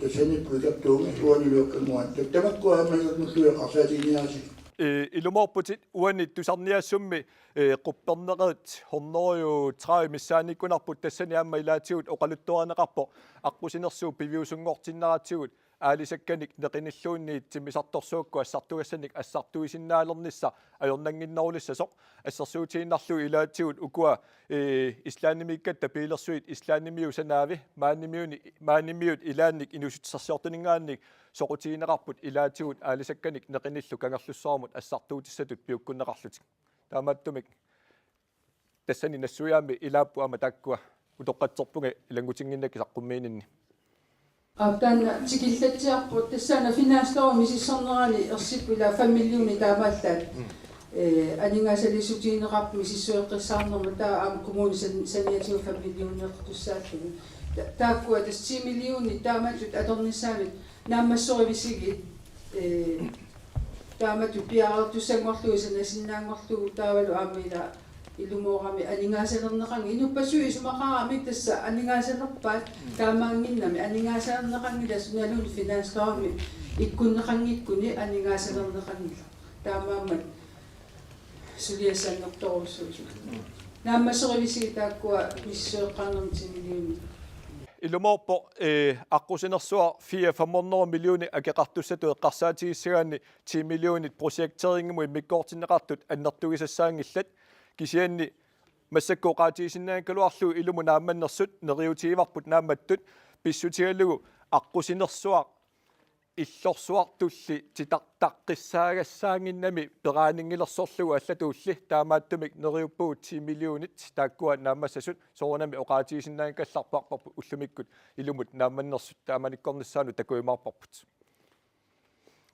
tassaniipput ikertuumi uanilu qinnguani. Taava tamakkua aamma ingammullu eqqarsaatiginiaritsi. Ee, ilumoorputit, uani tusarniaassummi, ee, quppernerit hundrede og tredive missaanniikkunarput, tassani aamma ilaatigut oqaluttuarineqarpoq aqqusinersuup piviusunngortinneratigut aalisakkanik neqinilluunniit timmisartorsuakkut assartugassanik assartuisinnaalernissaq ajornannginnerulissasoq. Assersuutigiinnarlugu ilaatigut ukua, ee, Islandimiikkatta biilersuit Islandimiut sanaavi maanimiuni-, maanimiut ilaannik inuussutissarsiortuninngaanniit soqutigineqarput ilaatigut aalisakkanik neqinillu Kangerlussuarmut assartuutissatut piukkunneqarlutik. Taamaattumik tassani nassuiaammi ilaapput aamma taakkua, utoqqatserpunga ilanngutinnginnakkit saqqummiininni. Aa, taanna tikillatsiarpoq, tassaana finanslovimi misissornerani ersipput ilaa fem millionit taamaallaat. Mm. Ee, aningaasaliissutigineqarpoq misissueqqissaarnermut, taava aamma kommuni san-, saniatigut fem millionertussaalluni. Ta-, taakkua tassa ti millionit taamatut atornissaanut naammassorivisigit, ee, taamatut piareertussanngorlugu sanasinnaanngorlugu, taavalu aamma ilaa ilumoorami aningaasalerneqanngilaq. Inuppassuit isumaqaramik tassa aningaasalerpaat, taamaannginnami aningaasalerneqanngilaq, sunaluunniit finanslovimi ikkunneqanngikkuni aningaasalerneqanngilaq. Taamaammat suliassanngortorujussuusugut. Naammassereerisi taakkua misissueqqaarnermi ti millionit. Ilumoorpoq, eh, aqqusinersuaq fire fem hundrede millioner akeqartussatut eqqarsaatigissagaanni ti millionit projekteringimut immikkoortinneqartut annertugisassaanngillat. Kisianni massakkut oqaatigisinnaanngikkaluarlugu ilumut naammannersut neriuutigivarput naammattut pissutigalugu aqqusinersuaq illorsuartulli titartaqqissaagassaannginnami peraaninngilersorlugu allatuulli taamaattumik neriuppugut ti millionit taakkua naammassasut soorunami oqaatigisinnaanngikkallarparparput ullumikkut ilumut naammannersut taamanikkornissaanut takujumaarparput.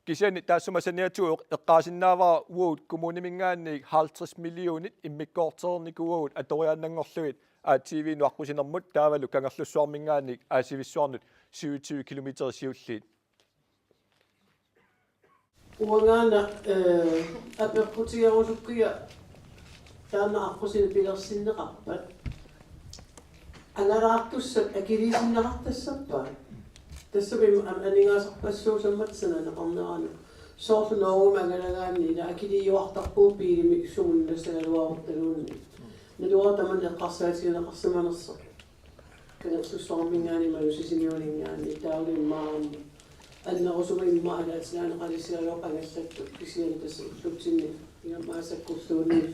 Kisianni taassuma saniatigut eqqaasinnaavara uagut kommuniminngaanniit halvtreds millionit immikkoortereernikuuagut atoriaannanngorlugit A T V-nut aqqusinermut taavalu Kangerlussuarminngaanniit Aasivissuarnut syvogtyve kilometer siulliit. Uangaana, eh, apeqqutigerusukkiga taanna aqqusineq pilersinneqarpat. Angalaartussat akiliisinneqartassappat. Tassami am-, aningaasarpassuusammat sananeqarnerani. Soorlu Norgemi angalagaanni ila akiliiuartarpugut biilimik suunnasagaluaruttaluunniit. Naluara tamanna eqqarsaatigineqarsimanersoq. Kangerlussuarminngaanniit imaluunniit Sisimiuninngaanniit taavalu immaqa annerusumik immaqa ataatsimiinneqarsigaluarput angallattut kisianni tassa ullutsinni imaasakkulluunniit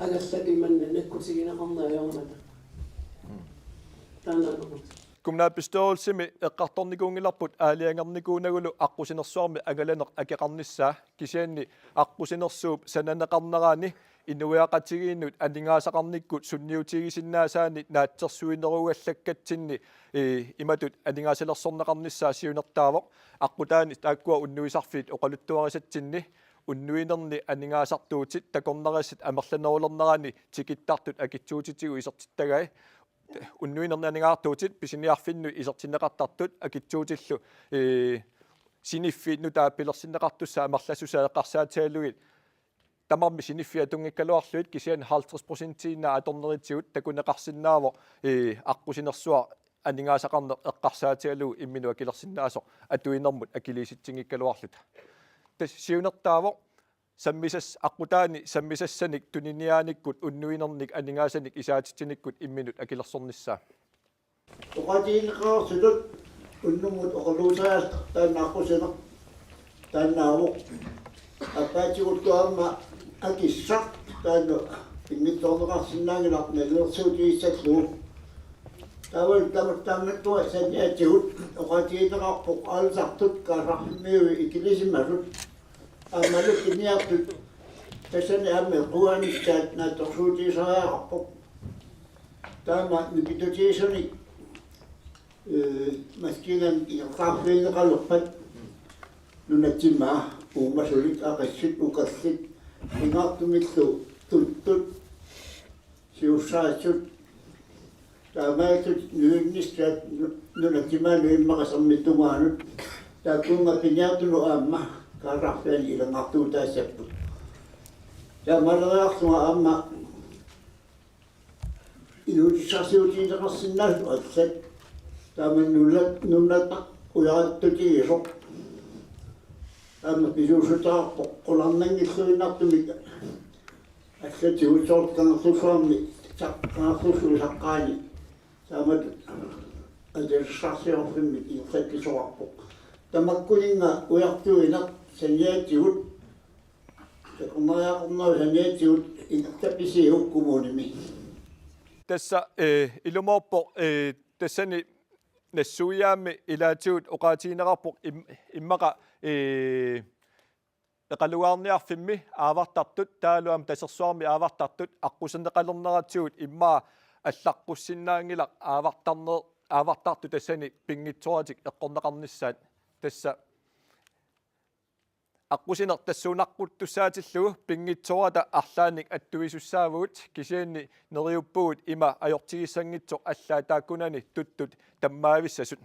angallatut imanna nakkutigineqarneq ajormata. Taanna anequt. Kommunalbestyrelsimi eqqartornikuunngilarput aalajangernikuunagulu aqqusinersuarmi angalaneq akeqarnissaa kisianni aqqusinersuup sananeqarnerani inuiaqatigiinnut aningaasaqarnikkut sunniutigisinnaasaannik naatsorsuinerugallakkatsinni, eh, imatut aningaasalersorneqarnissaa siunertaavoq aqqutaani taakkua unnuisarfiit oqaluttuarisatsinni unnuinerni aningaasartuutit takornariassat amerlanerulernerani tikittartut akitsuutitigut isertittagai unnuinerni aningaasartuutit pisiniarfinnut isertinneqartartut akitsuutillu, eh, siniffiit nutaat pilersinneqartussat amerlassusaat eqqarsaatigalugit tamarmik siniffiit atunngikkaluarlugit kisianni halvtreds procentiinnaat atornerisigut takuneqarsinnaavoq, eh, aqqusinersuaq aningaasaqarneq eqqarsaatigalugu imminut akilersinnaasoq atuinermut akiliisitsinngikkaluarluta. Tassa siunertaavoq sammisas-, aqqutaani sammisassanik tuniniaanikkut unnuinernik aningaasanik isaatitsinikkut imminut akilersornissaa. Oqaatigineqareersutut unnummut oqaluuseriartoq taanna aqqusineq taannaavoq. Aappaatigullu aamma akissaq taanna pinngitsoorneqarsinnaanngilaq nalilersuutigissallugu. Taavalu tamatta taamaattut saniatigut oqaatigineqarpoq aalisartut kaasarfimmiui ikilisimasut. Aammalu piniartut tassani aamma eqquaannissaat naatsorsuutigisariaqarpoq. Taama nipitutigisunik, eh, maskiinani isertarfigineqalerpat nunat timaa uumasulik aqissit ukallit pingaartumillu tuttut siussaassut taamaattut nuinnissaat nu-, nunat timaanut immaqa sermit tungaanut taakkununnga piniartunut aamma kaasarfianni ilanngartuutaassapput. Taamaaleriarlunga aamma inuutissarsiutigineqarsinnaasut allat taama nunat, nunat ujarattutigisoq aamma pisuussuteqarpoq qularnanngilluinnartumik allatigut soorlu Kangerlussuarmi, sa-, Kangerlussuup saqqaani taamatut atisassarsiorfimmik ingerlakkisoqarpoq. Tamakkuninnga ujartuineq saniatigut takornariaqarnerup saniatigut ingerlappisiuk kommunimi. Tassa, eh, ilumoorpoq, eh, tassani nassuiaammi ilaatigut oqaatigineqarpoq im-, immaqa, eh, Eqalugaarniarfimmi aavartartut, taavalu aamma Tasersuarmi aavartartut, aqqusineqalerneratigut immaqa allaqqussinnaanngilaq aavartarner-, aavartartut tassani pinngitsooratik eqqorneqarnissaat. Tassa aqqusineq tassuunaqquttussaatillugu pinngitsoorata arlaannik attuisussaavugut, kisianni neriuppugut ima ajortigissanngitsoq allaat taakkunani tuttut tammaavissasut.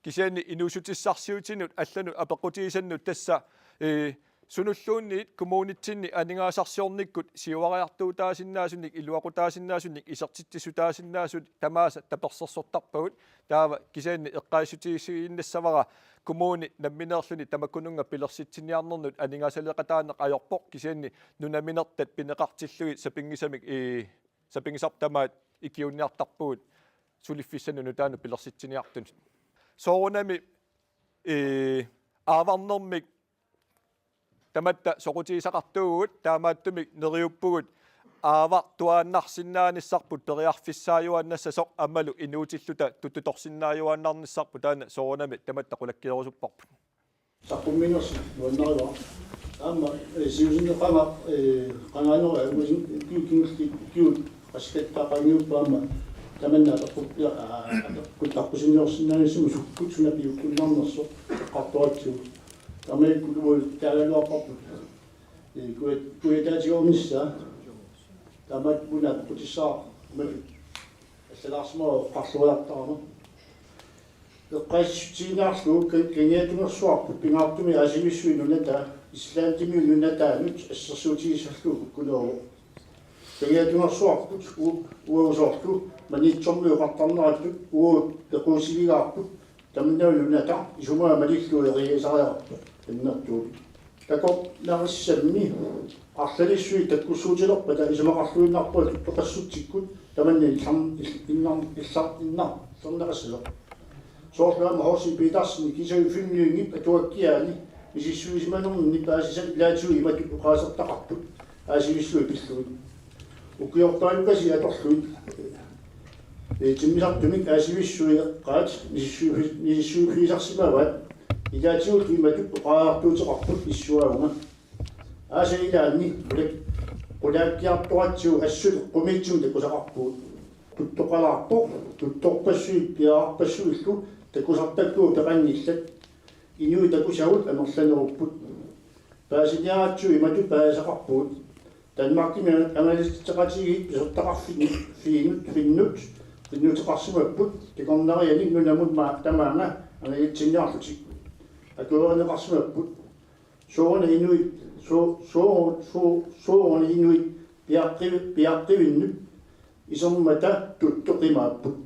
Kisianni inuussutissarsiutinut allanut apeqqutigisannut tassa, eh, sunulluunniit kommunitsinni aningaasarsiornikkut siuariartuutaasinnaasunik, iluaqutaasinnaasunik, isertitsissutaasinnaasunik tamaasa tapersersortarpagut. Taava kisianni eqqaasitsissutigiinnassavara Kommuni nammineerluni tamakkununnga pilersitsiniarnernut aningaasaleeqataaneq ajorpoq, kisianni nunaminertat pineqartillugit sapinngisamik i sapinngisarput tamaat ikiuunniartarpugut suliffissanut nutaanut pilersitsiniartunut. Soorunami i aavarnermik tamatta soqutigisaqartuugut, taamaattumik neriuppugut aavartuaannarsinnaanissarput periarfissaajuaannassasoq aammalu inuutilluta tuttutorsinnaajuaannarnissarput, taanna soorunami tamatta qulakkeerusupparput. Saqqummiinersi nuannarivara. Aamma, eh, siusinneqanga, eh, qangaanera uasin kiu kingulli kiu qaskattaaqangiuppa aamma tamanna apeqqut-, aa, apeqqut-, aqqusinniorsinnaanissamut sukkut suna piukkunnarnersoq eqqartoratsigu. Taamaakkulu uagut taagaluarparput. Eh, kuja-, kujataatigoornissaa. Taamaakkulu una apeqqutissaaq. Allalaarsimavoq oqarloriartarama. Eqqaasitsissutigiinnarlugu kan-, kangiatungersuarput pingaartumik Aasivissuit nunataa Islandimi nunataanut assersuutigissallugu kukkuneruvoq. Kangiatungersuarput u-, uagut soorlu Maniitsormiut oqartarnerattut uagut pequusivigaarput, tamannalu nunataq isumaga malillugu eriagisariaqarpoq annertuumik. Takornarissammi arlalissuit takkussuutilerpata isumaqarluinnarpunga tuttoqassutsikkut tamanna illar-, ill-, innar-, illar-, innarlerneqassasoq. Soorlu aamma H C Petersen Kiisa Fynlynge atuakkiaani misissuisimanerminni paasisat ilaatigut imatut oqaasertaqarput Aasivissuit pillugit. Ukiorpaalukkasi atorlugit, eh, timmisartumik Aasivissuit eqqaat misissuifi-, misissuiffigisarsimavaat, ilaatigullu imatut oqariartuuteqarput issuaavunga. Aasiit ilaanni qulak-, qulakkeertoratsigu assut eqqumiitsunik takusaqarpugut. Tuttoqalaarpoq, tuttorpassuit piareerpassuillu takusartakkagut peqanngillat. Inuit takusagut amerlanerupput. Paasiniaratsigu imatut paasisaqarpugut: Danmarkimi angaliteqatigiit pisortaqarfinnut, fiinut, finnut, finnuteqarsimapput, takornarianik nunamut ma-, tamaanga angalitsinniarlutik akuerineqarsimapput. Sooruna inuit, so-, so-, so-, sooruna inuit piaqqivi-, piaqqivinnut isermata tuttoqimaapput.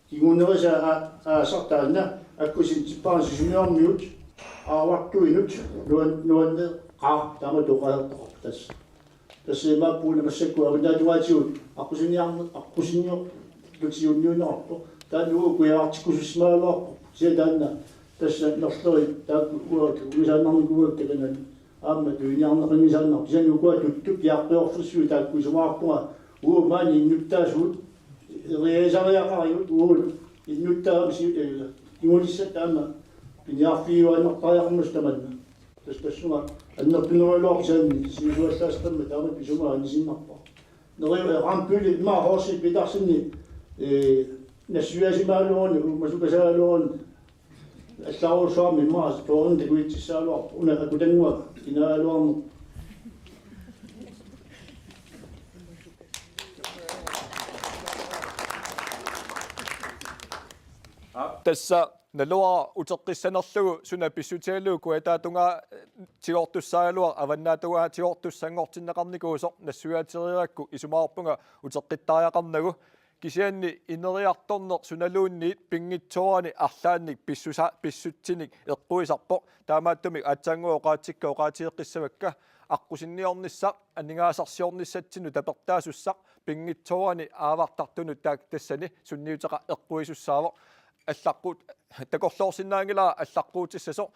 Kingunerisaa a-, aasaq taanna akkusintippara Sisimiormiut aavartuinut nuan-, nuanneqaaq, taama toqalertoqarpoq tassa. Tassa imaappoq una massakkut avannaatungaatsigut aqqusinniarne-, aqqusinniortutigiunniunneqarpoq. Taanna uagut kujaartikkusussimagaluarpoq. Kisianni taanna tassa nerlerit taakku uagut uisaannarnikuugatta takanani. Aamma tuiniarneqanngisaannarpoq. Kisianni ukua tuttut piaqqiorfissuit taakku isumaqarpunga uagut maani innuttaasugut eriagisariaqarigut uagut innuttaasut, eh, kingulissat taama piniarfigiuaannartariaqarmassuk tamanna. Tassa tassunga annertunerugaluarpoq kisianni siusuallaassammat taama isumaa anisiinnarpara. Neriu, eh, Rambølli immaqa H C Petersenip, eh, nassuiaasimagaluaruni, uumasukasagaluaruni, allarujussuarmik immaqa toorn takuitsissagaluarpoq, una akutannguaq kinaagaluarneq. Tassa naluara uteqqissanerlugu suna pissutigalugu kujataatungaa-, eh, tigoortussaagaluaq avannaatungaa-, tigoortussanngortinneqarnikuusoq nassuiaatereerakku isumaqarpunga uteqqittariaqarnagu. Kisianni ineriartorneq sunaluunniit pinngitsoorani arlaannik pissusa-, pissutsinik eqquisarpoq. Taamaattumik aatsaannguaq oqaatsikka oqaatigeqqissavakka aqqusinniornissaq aningaasarsiornissatsinnut tapertaasussaq pinngitsoorani aavartartunut taak-, tassani sunniuteqaq eqquisussaavoq. Allaqquut-, takorloorsinnaanngilara allaqquutissasoq.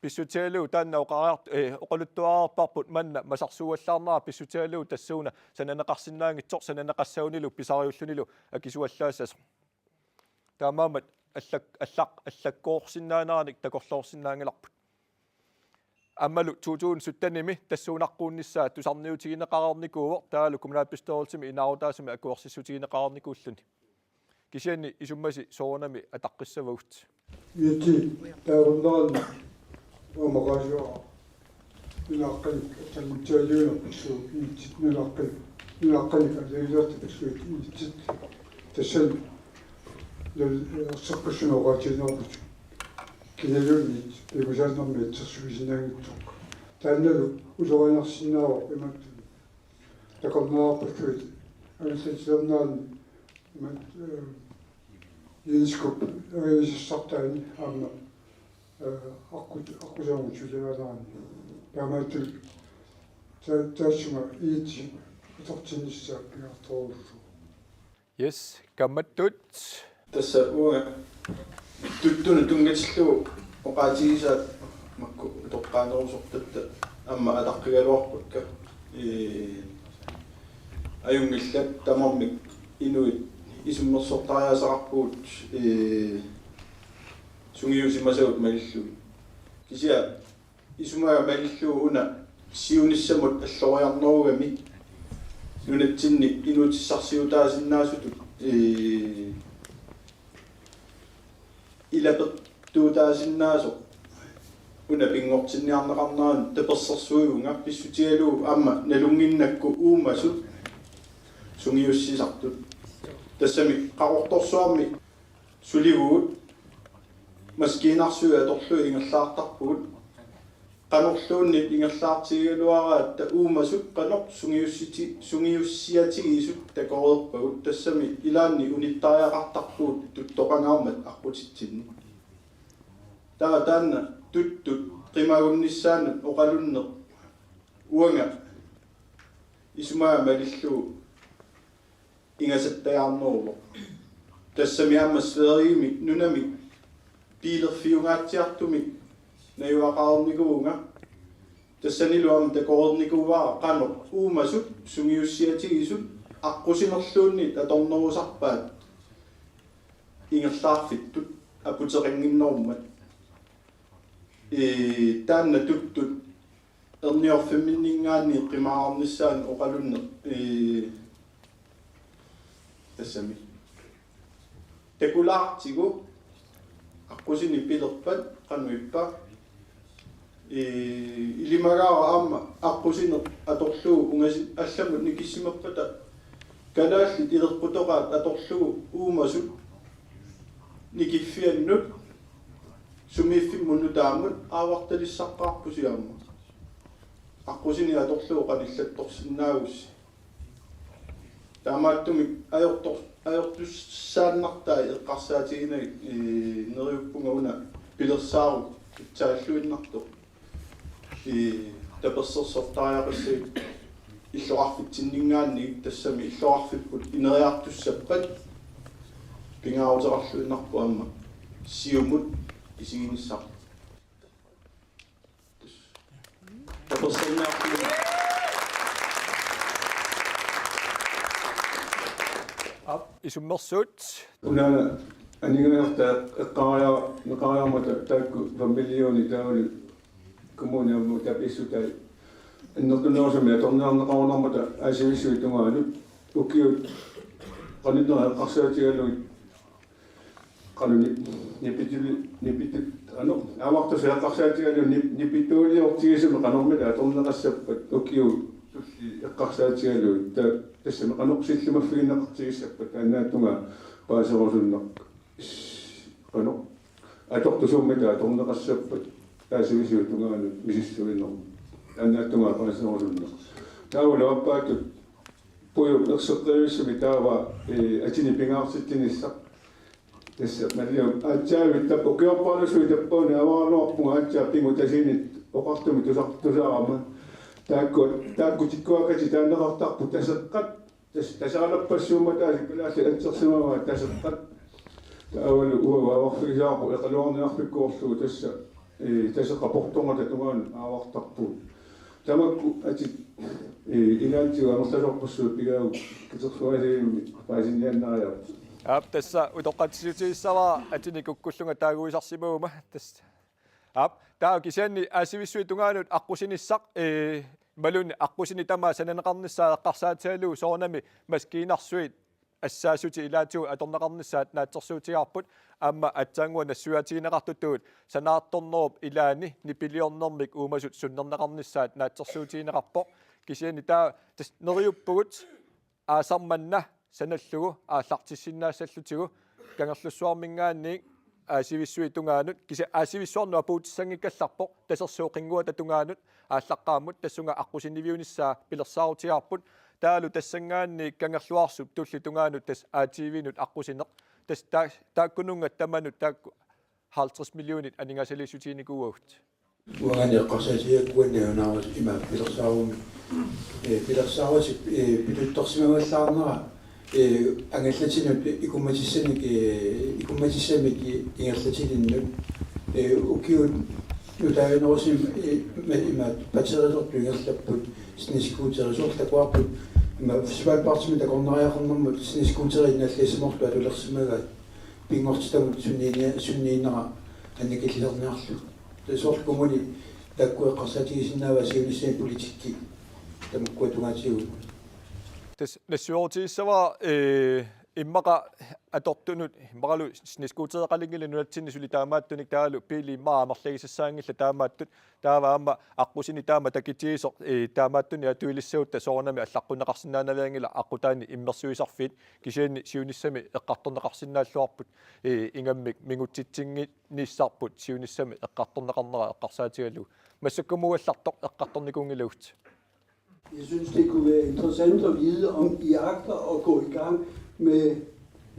Pissutigalugu taanna oqariart-, eh, oqaluttuareerparput manna masarsuuallaarnera pissutigalugu tassuuna sananeqarsinnaanngitsoq sananeqassagunilu pisariullunilu akisuallaassasoq. Taamaammat allak-, allaq-, allakkoorsinnaaneranik takorloorsinnaanngilarput. Aammalu to tusind syttenimi tassuunaqquunnissaa tusarniutigineqareernikuuvoq, taavalu kommunalbestyrelsimi inaarutaasumik akuersissutigineqareernikuulluni. Kisianni isummasi soorunami ataqqissavagut. Iatsi taarunnerani uamaqaasiuara. Nunaqaqqanik attaanngutsaaliuinerpassuit iatsit nunaqqa-, nunaqaqqanik attaanngutsaaliuinerpassuit iatsit tassani nal-, erseqqissunoqaatigineqarput. Kinaluunniit pingusaannermi assersuisinnaanngitsoq. Taannalu ulorianarsinnaavoq imatut. Takornariarpassuit angallatilerneranik imat, eh, Jens Kup, eh, sassartaani aamma Ee, aqqut-, aqqusinermut suliaraanni. Taamaattumik ta-, taassuma iit utertinnissaa pingaartorujussuuvoq. Yes, kaammattut. Tassa uanga tuttunut tunngatillugu oqaatigisaat makku toqqaanerusortatta aamma ataqqigaluarpakka. Ee, ajunngillat tamarmik inuit isummersortariaaseqarpugut, ee, sungiusimasagut malillugit. Kisianni isumaga malillugu una siunissamut alloriarnerugami nunatsinni inuutissarsiutaasinnaasutut, ee, ilapertuutaasinnaasoq una pinngortinniarneqarnerani tapersersuivunga pissutigalugu aamma nalunnginnakku uumasut sungiussisartut. Tassami Qaqortorsuarmi sulivugut maskiinarsuit atorlugit ingerlaartarpugut. Qanorluunniit ingerlaartigigaluaratta uumasut qanoq sungiussiti-, sungiussiatigisut takoreerpagut, tassami ilaanni unittariaqartarpugut tuttoqangaarmat aqqutitsinni. Taava taanna tuttut qimagunnissaanut oqalunneq uanga isumaga malillugu ingasattajaarneruvoq. Tassami aamma Sverigemi nunami biilerfiungaatsiartumik najugaqareernikuuvunga. Tassanilu aamma takoreernikuuara qanoq uumasut sungiussiatigisut aqqusinerluunniit atornerusarpaat ingerlaarfittut aputeqannginnerummat. Ee, taanna tuttut erniorfimminninngaanniit qimaarnissaanut oqalunneq, ee, tassami takulaartigu aqqusineq pilerpat qanoq ippa. Ee, ilimagaara aamma aqqusineq atorlugu ungasi-, allamut nikissimappata kalaallit ileqqutoqaat atorlugu uumasut nikiffiannut sumiiffimmut nutaamut aavartalissaqqaarpusi aamma. Aqqusineq atorlugu qanillattorsinnaagussi. Taamaattumik ajortor-, ajortussaannartai eqqarsaatiginagit, ee, neriuppunga una pilersaarut pitsaalluinnartoq. Ee, tapersersortariaqassagit illoqarfitsinninngaanniit, tassami illoqarfipput ineriartussappat pingaaruteqarluinnarpoq aamma siumut isiginissaq. Tapersersorniarlugu. Aap, isummersuut. Una aningaajarta eqqaria-, eqqariarmata taakku fem millionit taavalu kommuni aamma tapiissutai annertunerusumik atorniarneqarunarmata Aasivissuit tungaanut ukiut qaninnerit eqqarsaatigalugit qanoq ni-, nipituli-, nipitu-, ano, aavartut eqqarsaatigalugit nip-, nipituuliortigisumik qanormita atorneqassappat ukiut tulliit eqqarsaatigalugit ta-, tassami qanoq sillimaffigineqartigissappat taannaattungaa paaserusunnarpoq. Is-, qanoq atortusummita atorneqassappat Aasivissuit tungaanut misissuineq. Taannaattungaa paaserusunnarpoq. Taavalu aappaattut puju erseqqivissumik taava, ee, atini pingaartitsinissaq. Tassa malio aatsaavit tappa ukiorpaalussuit tappaani avaraluarpunga aatsaat pinngutaasinit oqartumik tusar-, tusaarama. Taakku, taakku tikkuakkatit taaneqartarput Taseqqat. Tas-, taseralappassuummat taasi kalaallit atsersimavaat Taseqqat. Taavalu uagut avaarfigisaarput eqaluarniarfikkuorlugu tassa, ee, Taseqqat portorngata tungaanut aavartarpugut. Tamakku atit, ee, ilaatigut amerlasoorpassuit pigaagut katersugaasivimmik paasinniaannariarput. Aap, tassa utoqqatsissutigissavara atini kukkullunga taaguisarsimaguma tassa. Aap, taava kisianni Aasivissuit tungaanut aqqusinissaq, ee, imaluunniit aqqusineq tamaat sananeqarnissaa eqqarsaatigalugu soorunami maskiinarsuit assaassutit ilaatigut atorneqarnissaat naatsorsuutigaarput, aamma aatsaannguaq nassuiaatigineqartutut sanaartornerup ilaani nipiliornermik uumasut sunnerneqarnissaat naatsorsuutigineqarpoq. Kisianni taava tassa neriuppugut aasaq manna sanallugu aallartissinnaassallutigu Kangerlussuarminngaanniit Aasivissuit tungaanut, kisianni Aasivissuarnut apuutissanngikkallarpoq, Tasersuup qinnguata tungaanut aallaqqaammut tassunga aqqusiniviunissaa pilersaarutigaarput, taavalu tassanngaanniit Kangerluarsup Tulli tungaanut tassa A T V-nut aqqusineq. Tassa taa-, taakkununnga tamanut taakku halvtreds millionit aningaasaliissutiginikuuagut. Uangaani eqqarsaatigaakkuanni ajunaarut ima pilersaarummi, eh, pilersaarutit, eh, piluttorsimavallaarneraat, eh, angallatinut ikummatissanik, eh, ikummatissamik ingerlatilinnut, eh, ukiut nutaanerusumik, eh, ima, ima batterilertut ingerlapput snescooterit, soorlu takuarput ima Socialdemokraatimik takornariaqarnermut snescooterit innaallassimoortut atulersimagaat, pinngortitamut sunniinia-, sunniinnera annikilliorniarlugu. Tassa soorlu kommuni taakku eqqarsaatigisinnaavaat siunissami politikki tamakkua tungaatigut. Tassa nassuiaatigissavara, eh, immaqa atortunut, immaqalu snescootereqalinngillat nunatsinni suli taamaattunik, taavalu biilit immaqa amerlagisassaanngillat taamaattut, taava aamma aqqusineq taama takitigisoq, eh, taamaattunik atuilissagutta soorunami allaqqunneqarsinnaanavianngilaq aqqutaani immersuisarfiit, kisianni siunissami eqqartorneqarsinnaalluarput, eh, ingammik mingutsitsinnginnissarput siunissami eqqartorneqarnera eqqarsaatigalugu. Massakkumut uallartoq eqqartornikuunngilagut. Jeg synes, det kunne være interessant at vide, om I agter at gå i gang med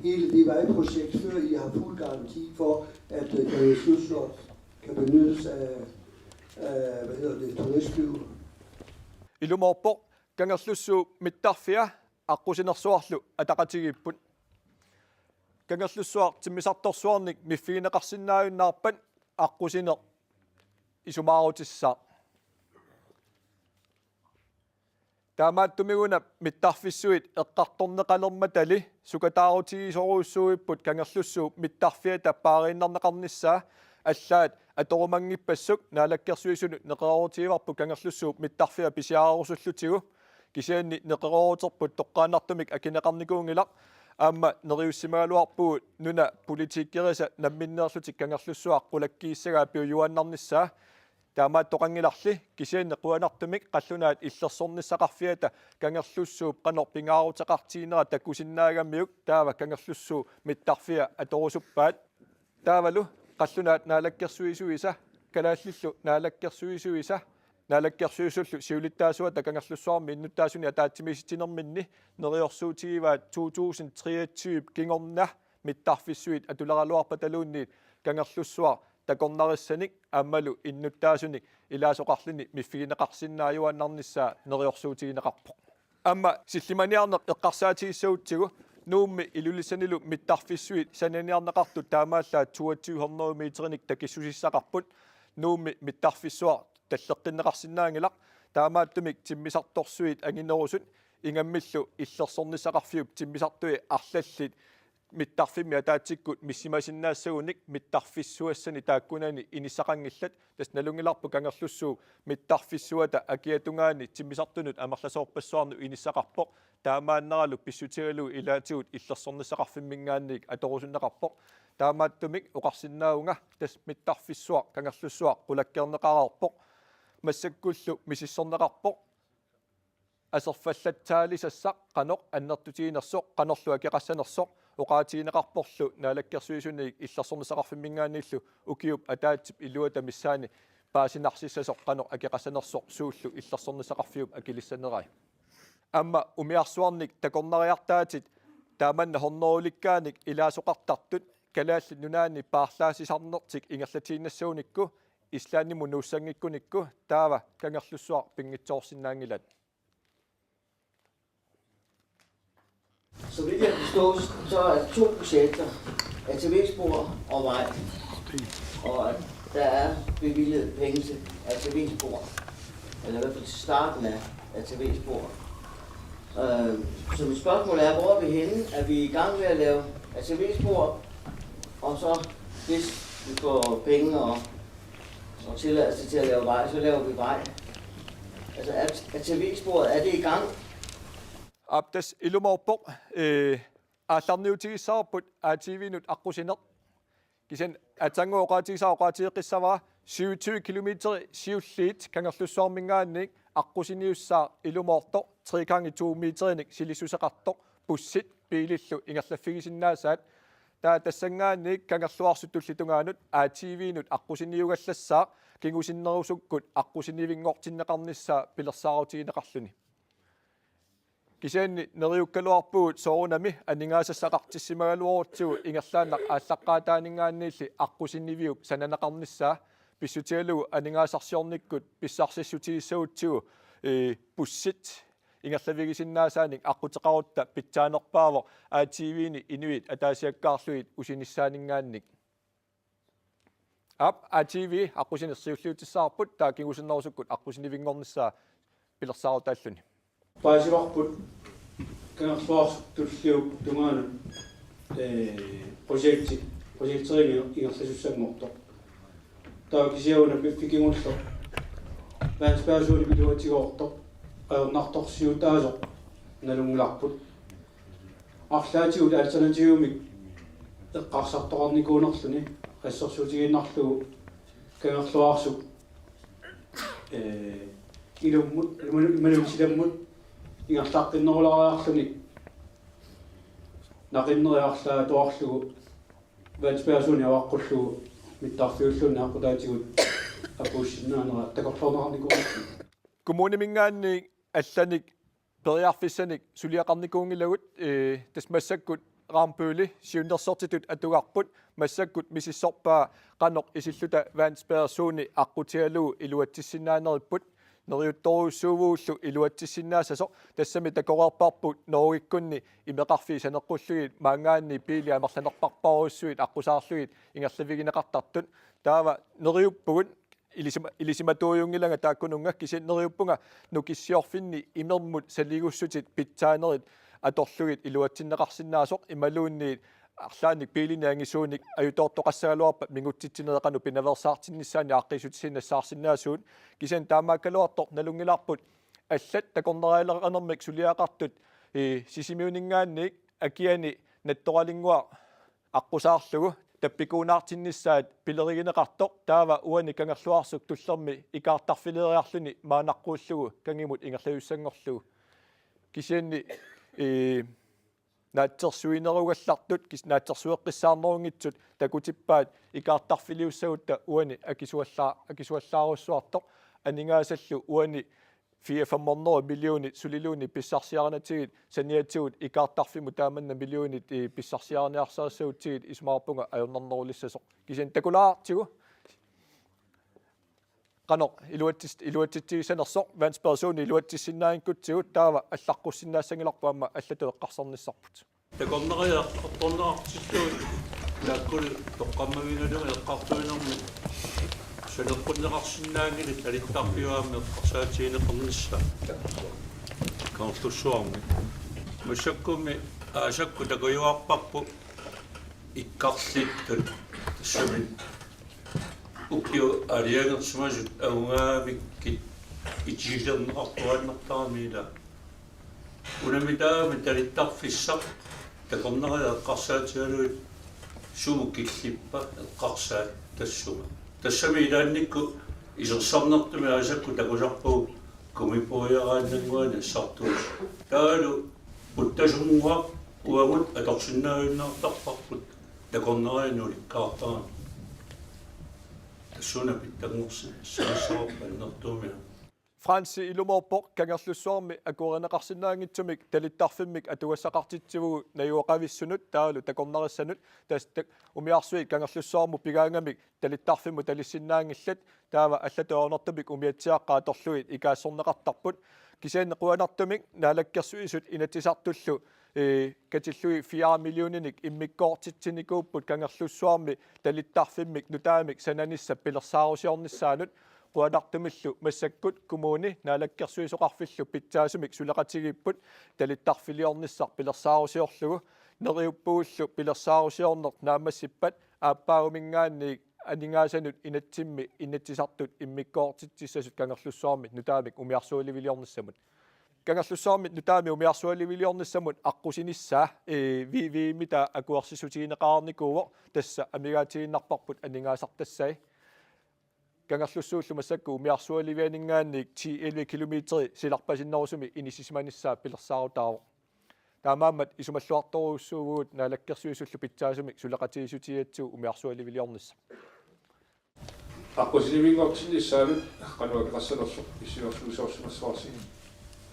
hele det vejprojekt, før I har fuld garanti for, at øh, Kangerlussuaq kan benyttes af, af hvad hedder det, turistflyvere. Ilumoorpoq, Kangerlussuup mittarfia aqqusinersuarlu ataqatigiipput. Kangerlussuaq timmisartorsuarnik miffigineqarsinnaajunnaarpat aqqusineq isumaarutissaaq. Taamaattumik una mittarfissuit eqqartorneqalermatali sukataarutigisorujussuuipput Kangerlussuup mittarfiata paariinnarneqarnissaa. Allaat atorumanngippassuit Naalakkersuisunut neqeroorutigivarput Kangerlussuup mittarfia pisiarerusullutigu. Kisianni neqerooruterput toqqaannartumik akineqarnikuunngilaq. Aamma neriussimagaluarpugut nuna politikerisa namminneerlutik Kangerlussuaq qulakkiissagaa piujuaannarnissaa. Taamaattoqanngilarli, kisianni qujanartumik qallunaat illersornissaqarfiata Kangerlussuup qanoq pingaaruteqartiginera takusinnaagamiuk taava Kangerlussuup mittarfia atorusuppaat. Taavalu qallunaat naalakkersuisuisa, kalaallillu naalakkersuisuisa, naalakkersuisullu siulittaasuata Kangerlussuarmi innuttaasunik ataatsimiisitsinerminni neriorsuutigivaat to tusind treogtyve kingorna mittarfissuit atuleraluarpataluunniit Kangerlussuaq takornarissanik aammalu innuttaasunik ilaasoqarluni miffigineqarsinnaajuaannarnissaa neriorsuutigineqarpoq. Aamma sillimaniarneq eqqarsaatigissagutsigu, Nuummi Ilulissanilu mittarfissuit sananiarneqartut taamaallaat toogtyve hundrede meterinik takissusissaqarput. Nuummi mittarfissuaq talleqqinneqarsinnaanngilaq. Taamaattumik timmisartorsuit anginerusut ingammillu illersornissaqarfiup timmisartui arlallit mittarfimmi ataatsikkut missimasinnaassaguni mittarfissuassani taakkunani inissaqanngillat. Tassa nalunngilarput Kangerlussuup mittarfissuata akiatungaani timmisartunut amerlasoorpassuarnut inissaqarpoq. Taamaanneralu pissutigalugu ilaatigut illersornissaqarfimminngaanniit atorusunneqarpoq. Taamaattumik oqarsinnaavunga, tassa mittarfissuaq Kangerlussuaq qulakkeerneqareerpoq. Massakkullu misissorneqarpoq aserfallatsaalisassaq qanoq annertutiginersoq, qanorlu akeqassanersoq. Oqaatigineqarporlu Naalakkersuisuniit Illersornissaqarfimminngaanniillu ukiup ataatsip iluata missaani paasinarsissasoq qanoq akeqassanersoq suullu illersornissaqarfiup akilissanerai. Aamma umiarsuarnik takornariartaatit taamanna hundredelikkaannik ilaasoqartartut Kalaallit Nunaanni paarlaassisarnertik ingerlatiinnassagunikku Islandimut nuussanngikkunikku taava Kangerlussuaq pinngitsoorsinnaanngilat. Så vidt jeg forstår, så er der to projekter, A T V-spor og vej. Og der er bevilget penge til A T V-spor. Eller i hvert fald til starten af A T V-spor. Øh, så mit spørgsmål er, hvor er vi henne? Er vi i gang med at lave A T V-spor? Og så, hvis vi får penge og, og tilladelse til at lave vej, så laver vi vej. Altså, A T V-sporet, er det i gang? Aap, tassa ilumoorpoq, eh, aallarniutigissavarput A T V-nut aqqusineq. Kisianni aatsaannguaq oqaatigisaa oqaatigeqqissavara syvogtyve kilometer siulliit Kangerlussuarminngaanniit aqqusiniussaaq ilumoortoq tre gange to meterinik silissuseqartoq, bussit biilillu ingerlaffigisinnaasaat. Taava tassanngaanniit Kangerluarsuk tulliup tungaanut A T V-nut aqqusiniugallassaaq kingusinnerusukkut aqqusinivinngortinneqarnissaa pilersaarutigineqarluni. Kisianni neriukkaluarpugut soorunami aningaasassaqartissimagaluarutsigu ingerlaannaq aallaqqaataaninngaanniilli aqqusiniviup sananeqarnissaa pissutigalugu aningaasarsiornikkut pissarsissutigissagutsigu, ee, bussit ingerlavigisinnaasaanik aqquteqarutta pitsaanerpaavoq A T V-ni inuit ataasiakkaarlugit usinissaaninngaanniit. Aap, A T V aqqusineq siulliutissavarput, taava kingusinnerusukkut aqqusinivinngornissaa pilersaarutaalluni. Paasivarput Kangerluarsuk Tulliup tungaanut, ee, projekti, projekterinik ingerlasussanngortoq. Taava kisianni una piffissap kingulleq verdensbaserisuunik iluatigoortoq ajornartorsiutaasoq nalunngilarput. Arlaatigut alternativimik eqqarsartoqarnikuunerluni assersuutigiinnarlugu Kangerluarsuk, ee, ilummut, imalu-, imaluunniit silammut ingerlaqqinnerulaariarluni naqinneri arlaat atuarlugu verdensbaserisuunik avaqqullugu mittarfiulluunniit aqqutaatigut apuussinnaanera takorloorneqarnikuunerluni. Kommuniminngaanniit allanik periarfissanik suliaqarnikuunngilagut, ee, tassa massakkut Rambølli siunnersortitut atugarput, massakkut misissorpaa qanoq isilluta verdensbaserisuunik aqqutigalugu iluatsissinnaaneripput, neriuttorujussuuvugut iluatsissinnaassasoq, tassami takoreerparput Norgekkunni imeqarfiit saneqqullugit maanngaanniit biilit amerlanerpaarujussuit aqqusaarlugit ingerlavigineqartartut, taava neriuppugut ilisima-, ilisimatuujuunngilanga taakkununnga, kisianni neriuppunga nukissiorfinni imermut saligussutit pitsaanerit atorlugit iluatsinneqarsinnaasoq imaluunniit arlaannik biilinik angisuunik ajutoortoqassagaluarpat mingutsitsinerit qanoq pinaveersaartinnissaannik aaqqiissutisiinnassaarsinnaasugut, kisianni taamaakkaluartoq nalunngilarput allat takornarialeqinermik suliaqartut, ee, Sisimiuninngaanniit akiani nattoralinnguaq aqqusaarlugu tappikuunaartinnissaat pilerigineqartoq, taava uani Kangerluarsuk Tullermi ikaartarfiliiariarluni maannaqqullugu kangimut ingerlasussanngorlugu. Kisianni, ee, naatsorsuinerugallartut, kis-, naatsorsueqqissaarnerunngitsut takutippaat ikaartarfiliussagutta uani akisualla-, akisuallaarujussuartoq, aningaasallu uani fire-femhundrede millionit suliluunniit pissarsiarinatigit saniatigut ikaartarfimmut taamanna millionit, ee, pissarsiariniarsarissagutsigit isumaqarpunga ajornarnerulissasoq. Kisianni takulaartigu qanoq iluatsis-, iluatsitsigissanersoq, verdensbaserisuunik iluatsissinnaanngikkutsigu, taava allaqqussinnaassanngilaq aamma allatut eqqarsarnissarput. Takornariat eqqartorneqartillugit taakkulu toqqammavigalugit eqqartuinermi saneqqunneqarsinnaanngilaq talittarfiup aamma eqqarsaatigineqarnissaa Kangerlussuarmi. Massakkummi aasakkut takujuarparput ikkarlittut, tassami ukiut aalajangersimasut avungaamikkit itisilerneqartuaannartarami, ila. Unamitaami talittarfissaq takornariat eqqarsaatigalugit sumut killippat eqqarsaat tassunga. Tassami ilaannikkut isersarnertumi aasakkut takusarpagut gummibåderiaannannguani assartuusoq. Taavalu puttasunnguaq uagut atorsinnaajunnaartarparput takornarianik ulikkaartarami. Tassuuna pitsanngorsinnaassavarput annertuumik. Fransi ilumoorpoq Kangerlussuarmi akuerineqarsinnaanngitsumik talittarfimmik atugassaqartitsivugut najugaqavissunut taavalu takornarissanut, tassa ta-, umiarsuit Kangerlussuarmut pigaangamik talittarfimmut talissinnaanngillat, taava allatut ajornartumik umiatsiaaqqat atorlugit ikaassorneqartarput. Kisianni qujanartumik Naalakkersuisut Inatsisartullu, ee, katillugit fire millioninik immikkoortitsinikuupput Kangerlussuarmi talittarfimmik nutaamik sananissap pilersaarusiornissaanut. Qujanartumillu massakkut kommuni Naalakkersuisoqarfillu pitsaasumik suleqatigiipput talittarfiliornissaq pilersaarusiorlugu. Neriuppugullu pilersaarusiorneq naammassippat aappaaguminngaanniit aningaasanut inatsimmi Inatsisartut immikkoortitsissasut Kangerlussuarmi nutaamik umiarsualiviliornissamut. Kangerlussuarmi nutaamik umiarsualiviliornissamut aqqusinissaa, ee, V V-mita akuersissutigineqareernikuuvoq, tassa amigaatigiinnarparput aningaasartassai. Kangerlussuullu massakkut umiarsualivianinngaanniit ti elleve kilometeri silarpasinnerusumik inissisimanissaa pilersaarutaavoq. Taamaammat isumalluartorujussuuvugut Naalakkersuisullu pitsaasumik suleqatigiissutigigatsigu umiarsualiviliornissaq. Aqqusinivinngortinnissaanut qanoq akeqassanersoq issiorsuisoorsimassuarsi.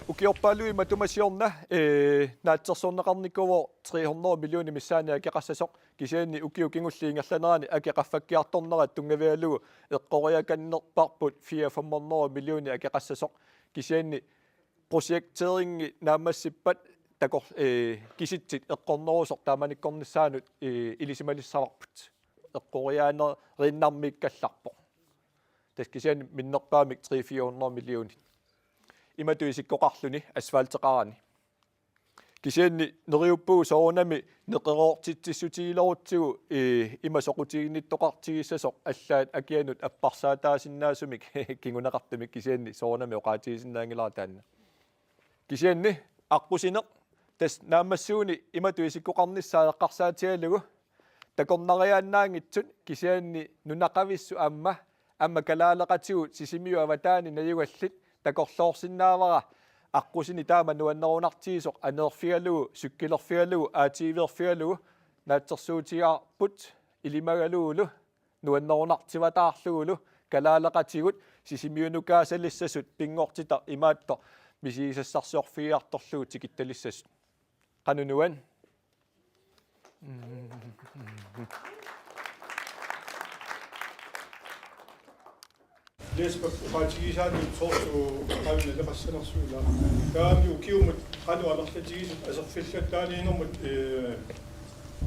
Ukiorpaaluit matuma siorna, ee, naatsorsorneqarnikuuvoq tre hundrede millioner missaani akeqassasoq, kisianni ukiut kingulliit ingerlaneranni akeqaffakkiartornerat tunngavigalugu eqqoriakannerparput fire fem hundrede millioner akeqassasoq, kisianni projekteringi naammassippat takor-, ee, kisitsit eqqornerusoq taamanikkornissaanut, ee, ilisimanissavarput. Eqqoriaaneriinnarmiikkallarpoq. Tassa kisianni minnerpaamik tre fire hundrede millioner. Imatut isikkoqarluni asfalteqarani. Kisianni neriuppugut soorunami neqeroortitsissutigilerutsigu, ee, ima soqutiginnittoqartigissasoq allaat akianut apparsaataasinnaasumik kinguneqartumik, kisianni soorunami oqaatigisinnaanngilara taanna. Kisianni aqqusineq tassa naammassigunik imatut isikkoqarnissaa eqqarsaatigalugu takornariaannaanngitsut, kisianni nunaqavissut aamma, aamma kalaaleqatigut Sisimiut avataani najugallit takorloorsinnaavara aqqusineq taama nuannerunartigisoq aneerfigalugu, sukkilerfigalugu, A T V-erfigalugu naatsorsuutigaarput ilimagalugulu nuannerunartivataarlugulu kalaaleqatigut Sisimiunukaassalissasut pinngortitaq imaattoq misigisassarsiorfigiartorlugu tikittalissasut. Qanoq nuann? Jesper, oqaatigisaanut soorlu qaavina leqassanersuila. Taami ukiumut qanoq amerlatigisut aserfallattaaliinermut, ee,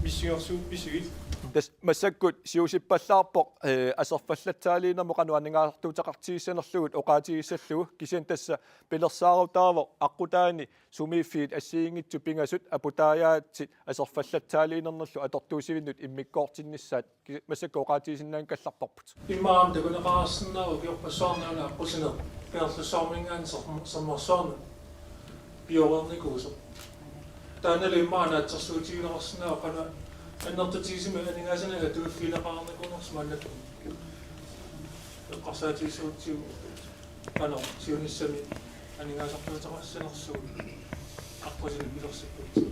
missingersuuppisigit? Tassa massakkut siusippallaarpoq, ee, aserfallattaaliinermut qanoq aningaasartuuteqartigissanerlugu oqaatigissallugu, kisianni tassa pilersaarutaavoq aqqutaani sumiiffiit assigiinngitsut pingasut aputaajaatsit aserfallattaaliinermullu atortuusivinnut immikkoortinnissaat ki-, massakkut oqaatigisinnaanngikkallarparput. Immaqa aamma takuneqarsinnaavoq ukiorpassuarni una aqqusineq Kangerlussuarminngaanniit Serm-, Sermersuarnut pioreernikuusoq. Taannalu immaqa naatsorsuutigineqarsinnaavoq qanoq annertutigisumik aningaasanik atuiffigineqarnikuunersoq maannakkut. Eqqarsaatigissagutsigu qanoq siunissami aningaasartuuteqassanersugut aqqusineq pilersikkutsigu.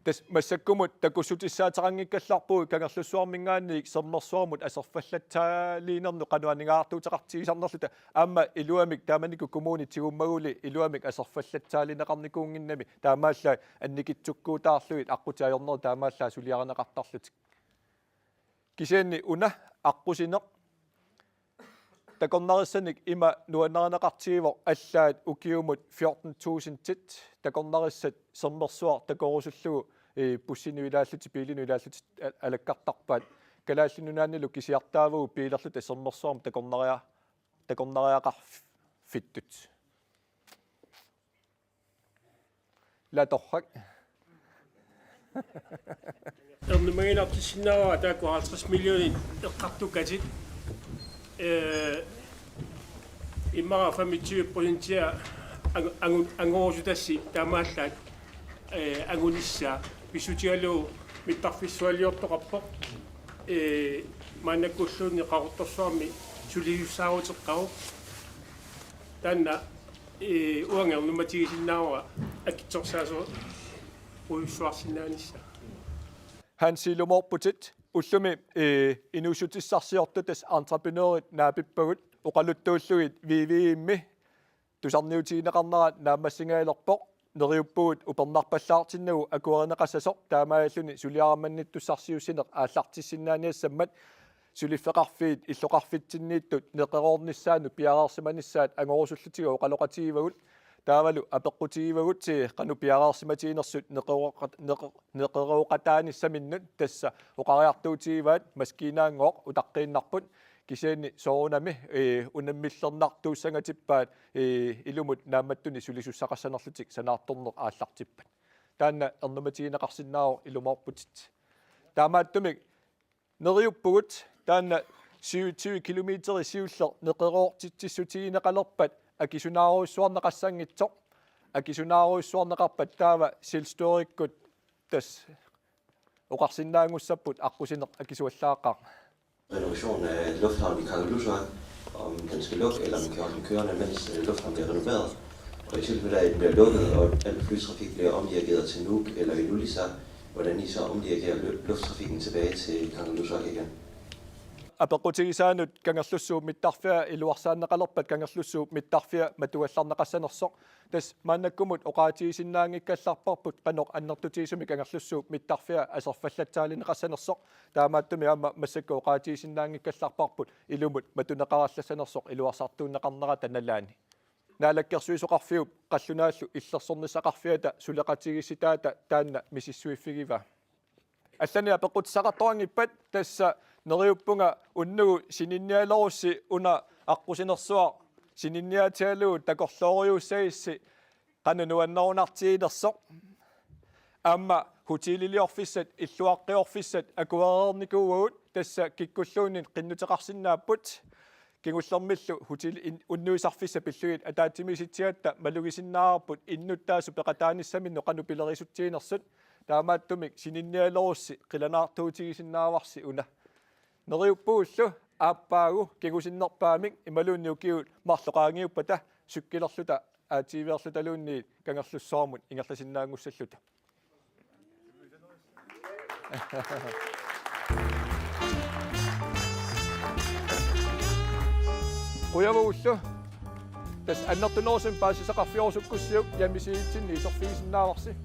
Tassa massakkumut takussutissaateqanngikkallarpugut Kangerlussuarminngaanniit Sermersuarmut aserfallattaaliinernut qanoq aningaasartuuteqartigisarnerluta, aamma iluamik taamanikkut kommunit tigummagulli iluamik aserfallattaalineqarnikuunnginnami, taamaallaat annikitsukkuutaarlugit aqqutit ajornerit taamaallaat suliarineqartarlutik. Kisianni una aqqusineq takornarissanik ima nuannarineqartigivoq, allaat ukiumut fjorten tusindit takornarissat Sermersuaq takorusullugu, ee, bussinut ilaallutik, biilinut ilaallutik a-, alakkartarpaat. Kalaallit Nunaannilu kisiartaavagut biilerluta Sermersuarmut takornaria-, takornariaqarfittut. Ila torrak. Ernumagiinnartussinnaavara taakku halvtreds millionit eqqartukkatit. Ee, immaqa femogtyve procentia angu-, angu-, angorusutassi taamaallaat, ee, angunissaa pissutigalugu mittarfissualiortoqarpoq. Ee, maannakkulluunniit Qaqortorsuarmi sulisussaaruteqqavoq. Taanna ee, uanga ernummatigisinnaavara akitsorsaasoriussuarsinnaanissaa. Hansi, ilumoorputit. Ullumi, ee, inuussutissarsiortut tassa entreprenørit naapippagut, oqaluttuullugit V V M-i tusarniutigineqarnera naammassingaalerpoq. Neriuppugut upernarpallaartinnagu akuerineqassasoq, taamaalilluni suliarimannittussarsiussineq aallartissinnaaniassammat suliffeqarfiit illoqarfitsinniittut neqeroornissaannut piareersimanissaat angorusullutigu oqaloqatigivagut. Taavalu apeqqutigivagut, ee, qanoq piareersimatiginersut neqerooqat-, neqe-, neqerooqataanissaminnut, tassa oqariartuutigivaat maskiinaanngooq utaqqiinnarput, kisianni soorunami, ee, unammillernartuussangatippaat, ee, ilumut naammattunik sulisussaqassanerlutik sanaartorneq aallartippat. Taanna ernummatigineqarsinnaavoq, ilumoorputit. Taamaattumik neriuppugut, taanna syvogtyve kilometer siulleq neqeroortitsissutigineqalerpat akisunaarujussuarneqassanngitsoq, akisunaarujussuarneqarpat taava selvstyrekkut tassa oqarsinnaanngussapput aqqusineq akisuallaaqaaq. Renovation af lufthavnen i Kangerlussuaq, om den skal lukke, eller om man kan holde den kørende, mens, øh, lufthavnen bliver renoveret. Og i tilfælde af, at den bliver lukket, og al flytrafik bliver omdirigeret til Nuuk eller Ilulissat, hvordan I så omdirigerer lu-, lufttrafikken tilbage til Kangerlussuaq igen? Apeqqutigisaanut Kangerlussuup mittarfia iluarsaanneqalerpat Kangerlussuup mittarfia matuallarneqassanersoq. Tassa maannakkumut oqaatigisinnaanngikkallarparput qanoq annertutigisumik Kangerlussuup mittarfia aserfallatsaalineqassanersoq. Taamaattumik aamma massakkut oqaatigisinnaanngikkallarparput ilumut matuneqarallassanersoq iluarsartuunneqarnerata nalaani. Naalakkersuisoqarfiup qallunaallu illersornissaqarfiata suleqatigiissitaata taanna misissuiffigivaa. Allanik apeqqutissaqartoqanngippat tassa neriuppunga unnugu sininnialerussi una aqqusinersuaq sininniaatigalugu takorlooriussagissi qanoq nuannerunartigilersoq. Aamma hoteliliorfissat, illuaqqioqqissat akuereernikuuagut tassa kikkulluunniit qinnuteqarsinnaapput. Kingullermillu hotel in-, unnuisarfissat pillugit ataatsimiisitsigatta malugisinnaavarput innuttaasut peqataanissaminnut qanoq pilerisutsiginersut. Taamaattumik sininnialerussi qilanaartuutigisinnaavarsi una. Neriuppugullu aappaagu kingusinnerpaamik imaluunniit ukiut marluk qaangiuppata sukkilerluta A T V-erlutaluunniit Kangerlussuarmut ingerlasinnaanngussalluta. Qujavugullu. Tassa annertunerusumik paasisaqarfiorusukkussiuk jamisiitsinni iserfigisinnaavarsi.